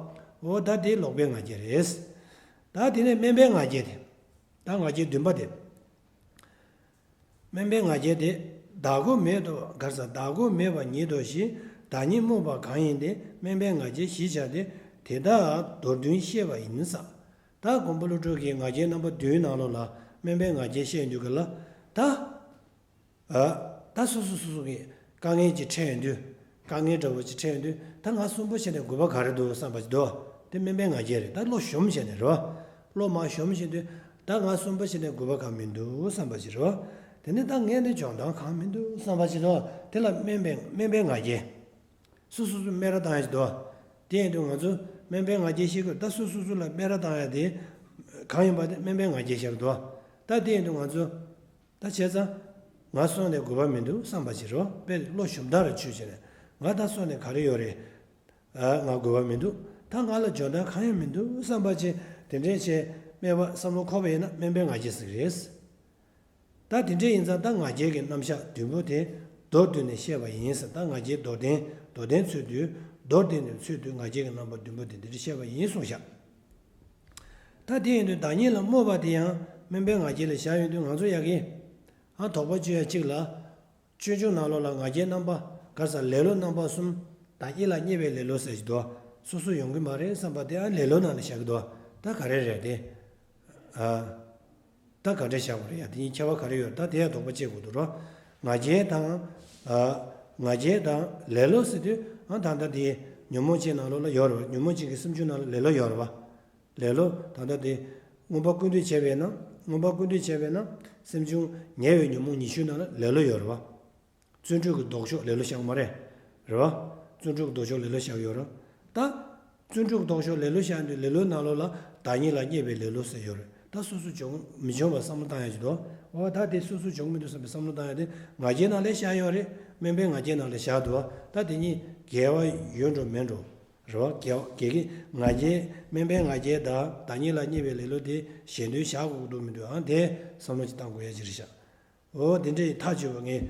འོ་ད་དེ་ལོག་པའི་ང་རྒྱལ་རེད། ད་དེ་ནས་དམན་པའི་ང་རྒྱལ་དེ། ད་ང་རྒྱལ་བདུན་པ་དེ། དམན་པའི་ང་རྒྱལ་དེ། བདག་གོ་མེད་དོ་གར་ས། བདག་གོ་མེད་པ་ཉིད་དོ་ཞེས། བདག་ཉིད་སྨོད་པ་གང་ཡིན་དེ། དམན་པའི་ང་རྒྱལ་ཞེས་བྱ་སྟེ། དེ་དག་མདོར་བདུན་བཤད་པ་ཡིན་ས། ད་མགོན་པོ་ཀླུ་སྒྲུབ་ཀྱིས་ང་རྒྱལ་རྣམ་པ་བདུན་ནང་ལོགས་ལ་དམན་པའི་ང་རྒྱལ་བཤད་འདུག་གི་ལ། ད། ཨ། ད་སོ་སོ་སོ་སོ་གི་དཀའ་ངལ་ཅིག་འཕྲད་ཡོང་དུས། དཀའ་ངལ་འདྲ་བོ་ཅིག་འཕྲད་ཡོང་དུས་ད་ང་གསོན་པོ་བྱས་ནས་དགོས་པ་ག་རེ་འདུག་བསམ་པ་ཅིག་འདུག་དེ་དམན་པའི་ང་རྒྱལ་རེད། ད་བློ་ཞུམ་བྱས་ནས་རེད་བ། བློ་མར་ཞུམ་བཞིན་དུས་ད་ང་གསོན་པོ་བྱས་ནས་དགོས་པ་གང་མི་འདུག་བསམ་པ་ཅིག་རེད་བ། དེ་ནས་ད་ངས་ནི་འཇོན་ཐང་གང་མི་འདུག་བསམ་པ་ཅིག་འདུག་དེ་ལ་དམན་པའི་དམན་པའི་ང་རྒྱལ། སོ་སོ་སོ་སྨད་ར་བཏང་ཡ་ཅིག་འདུག་དེ་ཡིན་དུས་ང་ཚོ་དམན་པའི་ང་རྒྱལ་ཤེས་དགོས། ད་སོ་སོ་སོ་ལ་སྨད་ར་བཏང་ཡ་དེ་གང་ཡིན་པ་དེ་དམན་པའི་ང་རྒྱལ་ཤར་འདུག་ད་དེ་ཡིན་དུས་ང་ཚོ། ད་བྱས་ཙང་། ང་གསོན་ནས་དགོས་པ་མི་འདུག་བསམ་པ་ཅིག་རོ། དཔེ་བློ་ཞུམ་ཐག་རེ་ཆོད་བྱས་ནས། ང་ད་གསོན་ནས་ག་རེ་ཡོད་རེད། ཨ། ང་དགོས་པ་མི་འདུག་ད་ང་ལ་འཇོན་ཐང་གང་ཡང་མི་འདུག་བསམ་པ་ཅིག་དེ་འདྲས་བྱས་སྨད་པ་བསམ་བློ་འཁོར་བ་ཡིན་ན་དམན་པའི་ང་རྒྱལ་ཟེར་གི་རེད། ད་དེ་འདྲས་ཡིན་ཙང་ད་ང་རྒྱལ་གྱི་རྣམ་གཞག་བདུན་པོ་དེ་མདོར་བསྡུས་ནས་བཤད་པ་ཡིན་ཟེར། ད་ང་རྒྱལ་མདོར་བསྟན་མདོར་བསྟན་ཚུལ་དུ་མདོར་བསྟན་ནས་ཚུལ་དུ་ང་རྒྱལ་གྱི་རྣམ་པ་བདུན་པོ་དེ་འདི་འདྲས་བཤད་པ་ཡིན་གསུངས་བཞག་ད་དེ་ཡིན་དུས་བདག་ཉིད་ལ་སྨོད་པ་དེ་ཡང་དམན་པའི་ང་རྒྱལ་ལ་བཞག་ཡོང་དུས་ང་ཚོ་ཡ་གི། ཨ། དོགས་པ་གཅོད་ཡ་གཅིག་ལ། སྤྱོད་འཇུག་ནང་ལོགས་ལ་ང་རྒྱལ་རྣམ་པ་ག་རེ་ཟེར། ལེ་ལོ་རྣམ་པ་གསུམ། བདག་ཉིད་ལ་བརྙས་པའི་ལེ་ལོ་ཟེར་གྱི་འདུག་སོ་སོ་ཡོང་གི་མ་རེད་བསམ་པ་དེ་ཨ་ལེ་ལོ་ནང་ལ་བཞག་གི་འདུག་ད་ག་རེ་རེད་དེ། ཨ། ད་ག་འདྲ་བཞག་པ་རེད་ཡ། དེ་གཉིས་ཁྱད་པར་ག་རེ་ཡོད། ད་དེ་ཡ་དོགས་པ་གཅོད་དགོས་འདུག་རོ། ང་རྒྱལ་དང་། ཨ། ང་རྒྱལ་དང་ལེ་ལོ་ཟེར་དུས་ཨ་ད་ལྟ་དེ་ཉོན་མོངས་ཅན་ནང་ལོགས་ལ་ཡོད་རེད་བ། ཉོན་མོངས་ཅན་གྱི་སེམས་བྱུང་ནང་ལ་ལེ་ལོ་ཡོད་རེད་བ། ལེ་ལོ་ད་ལྟ་དེ་མངོན་པ་ཀུན་བཏུས་བྱས་པས་ན། མངོན་པ་ཀུན་བཏུས་བྱས་པས་ན་སེམས་བྱུང་ཉེ་བའི་ཉོན་མོངས་ཉི་ཤུ་ནང་ལ་ལེ་ལོ་ཡོད་རེད་བ། བརྩོན་འགྲུས་ཀྱི་ལྡོག་ཕྱོགས་ལེ་ལོ་བཞག་མ་རེད། རེད་བ། བརྩོན་འགྲུས་ཀྱི་ལྡོག་ཕྱོགས་ལེ་ལོ་བཞག་ཡོད་རེད། ད། བརྩོན་འགྲུས་ཀྱི་ལྡོག་ཕྱོགས་ལེ་ལོ་བཞག་དུས་ལེ་ལོའི་ནང་ལོགས་ལ་བདག་ཉིད་ལ་བརྙས་པའི་ལེ་ལོ་ཟེར་ཡོད་རེད། ད་སོ་སོ་འཇོན་མི་འཇོན་པ་བསམ་བློ་བཏང་ཡ་ཅིག་འདུག་འོ་ད་དེ་སོ་སོ་འཇོན་མི་འདུག་བསམ་པའི་བསམ་བློ་བཏང་ཡ་དེ་ང་རྒྱལ་ནང་ལ་བཞག་ཡོད་རེད། དམན་པའི་ང་རྒྱལ་ནང་ལ་བཞག་འདུག་ད་དེ་གཉིས་འགལ་བ་ཡོད་འགྲོ་མེད་འགྲོ། རེད་བ། འགལ་བ་འགལ་གྱི་ང་རྒྱལ་དམན་པའི་ང་རྒྱལ་དང་བདག་ཉིད་ལ་བརྙས་པའི་ལེ་ལོ་དེ་གཞན་དོན་བཞག་དགོས་ཀྱི་འདུག་མི་འདུག་ཨང་དེ་བསམ་བློ་ཅིག་བཏང་དགོས་ཡ་ཅིག་རེད་ཤག་འོ་དེ་འདྲའི་ཐག་ཆོད་པ་ངས་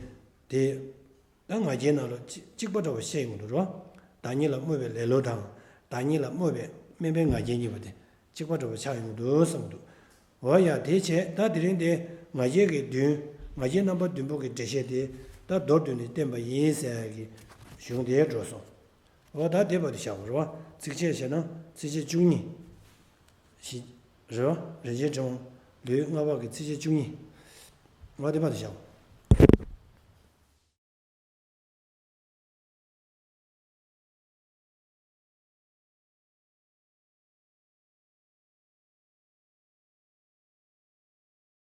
དེ། ད་ང་རྒྱལ་ནང་ལ་གཅིག་གཅིག་པ་འདྲ་བོ་བཤད་ཡོང་གི་འདུག་རོ། བདག་ཉིད་ལ་སྨོད་པའི་ལེ་ལོ་དང་བདག་ཉིད་ལ་སྨོད་པའི་དམན་པའི་ང་རྒྱལ་གཉིས་པོ་དེ་གཅིག་པ་འདྲ་བོ་ཆགས་ཡོང་གི་འདུག་བསམ་གྱི་འདུག་འོ་ཡ་དེ་བྱས་ད་དེ་རིང་དེ་ང་རྒྱལ་གྱི་བདུན། ང་རྒྱལ་རྣམ་པ་བདུན་པོ་གི་འགྲེལ་བཤད་དེ་ད་མདོར་བསྡུས་ནས་བསྟན་པ་ཡིན་ཟེར་ཡ་གི་གཞུང་དེ་འགྲོ་སོང་། འོ་ད་དེ་བར་དུ་བཞག་པ་རེད་བ། ཚིགས་བཅད་བྱས་ན་ཚིགས་བཅད་བཅུ་གཉིས། ཞིག་རེད་བ། རིན་ཆེན་ཕྲེང་བ་ལེའུ་ལྔ་པ་གི་ཚིགས་བཅད་བཅུ་གཉིས། འོ་དེ་བར་དུ་བཞག་པ།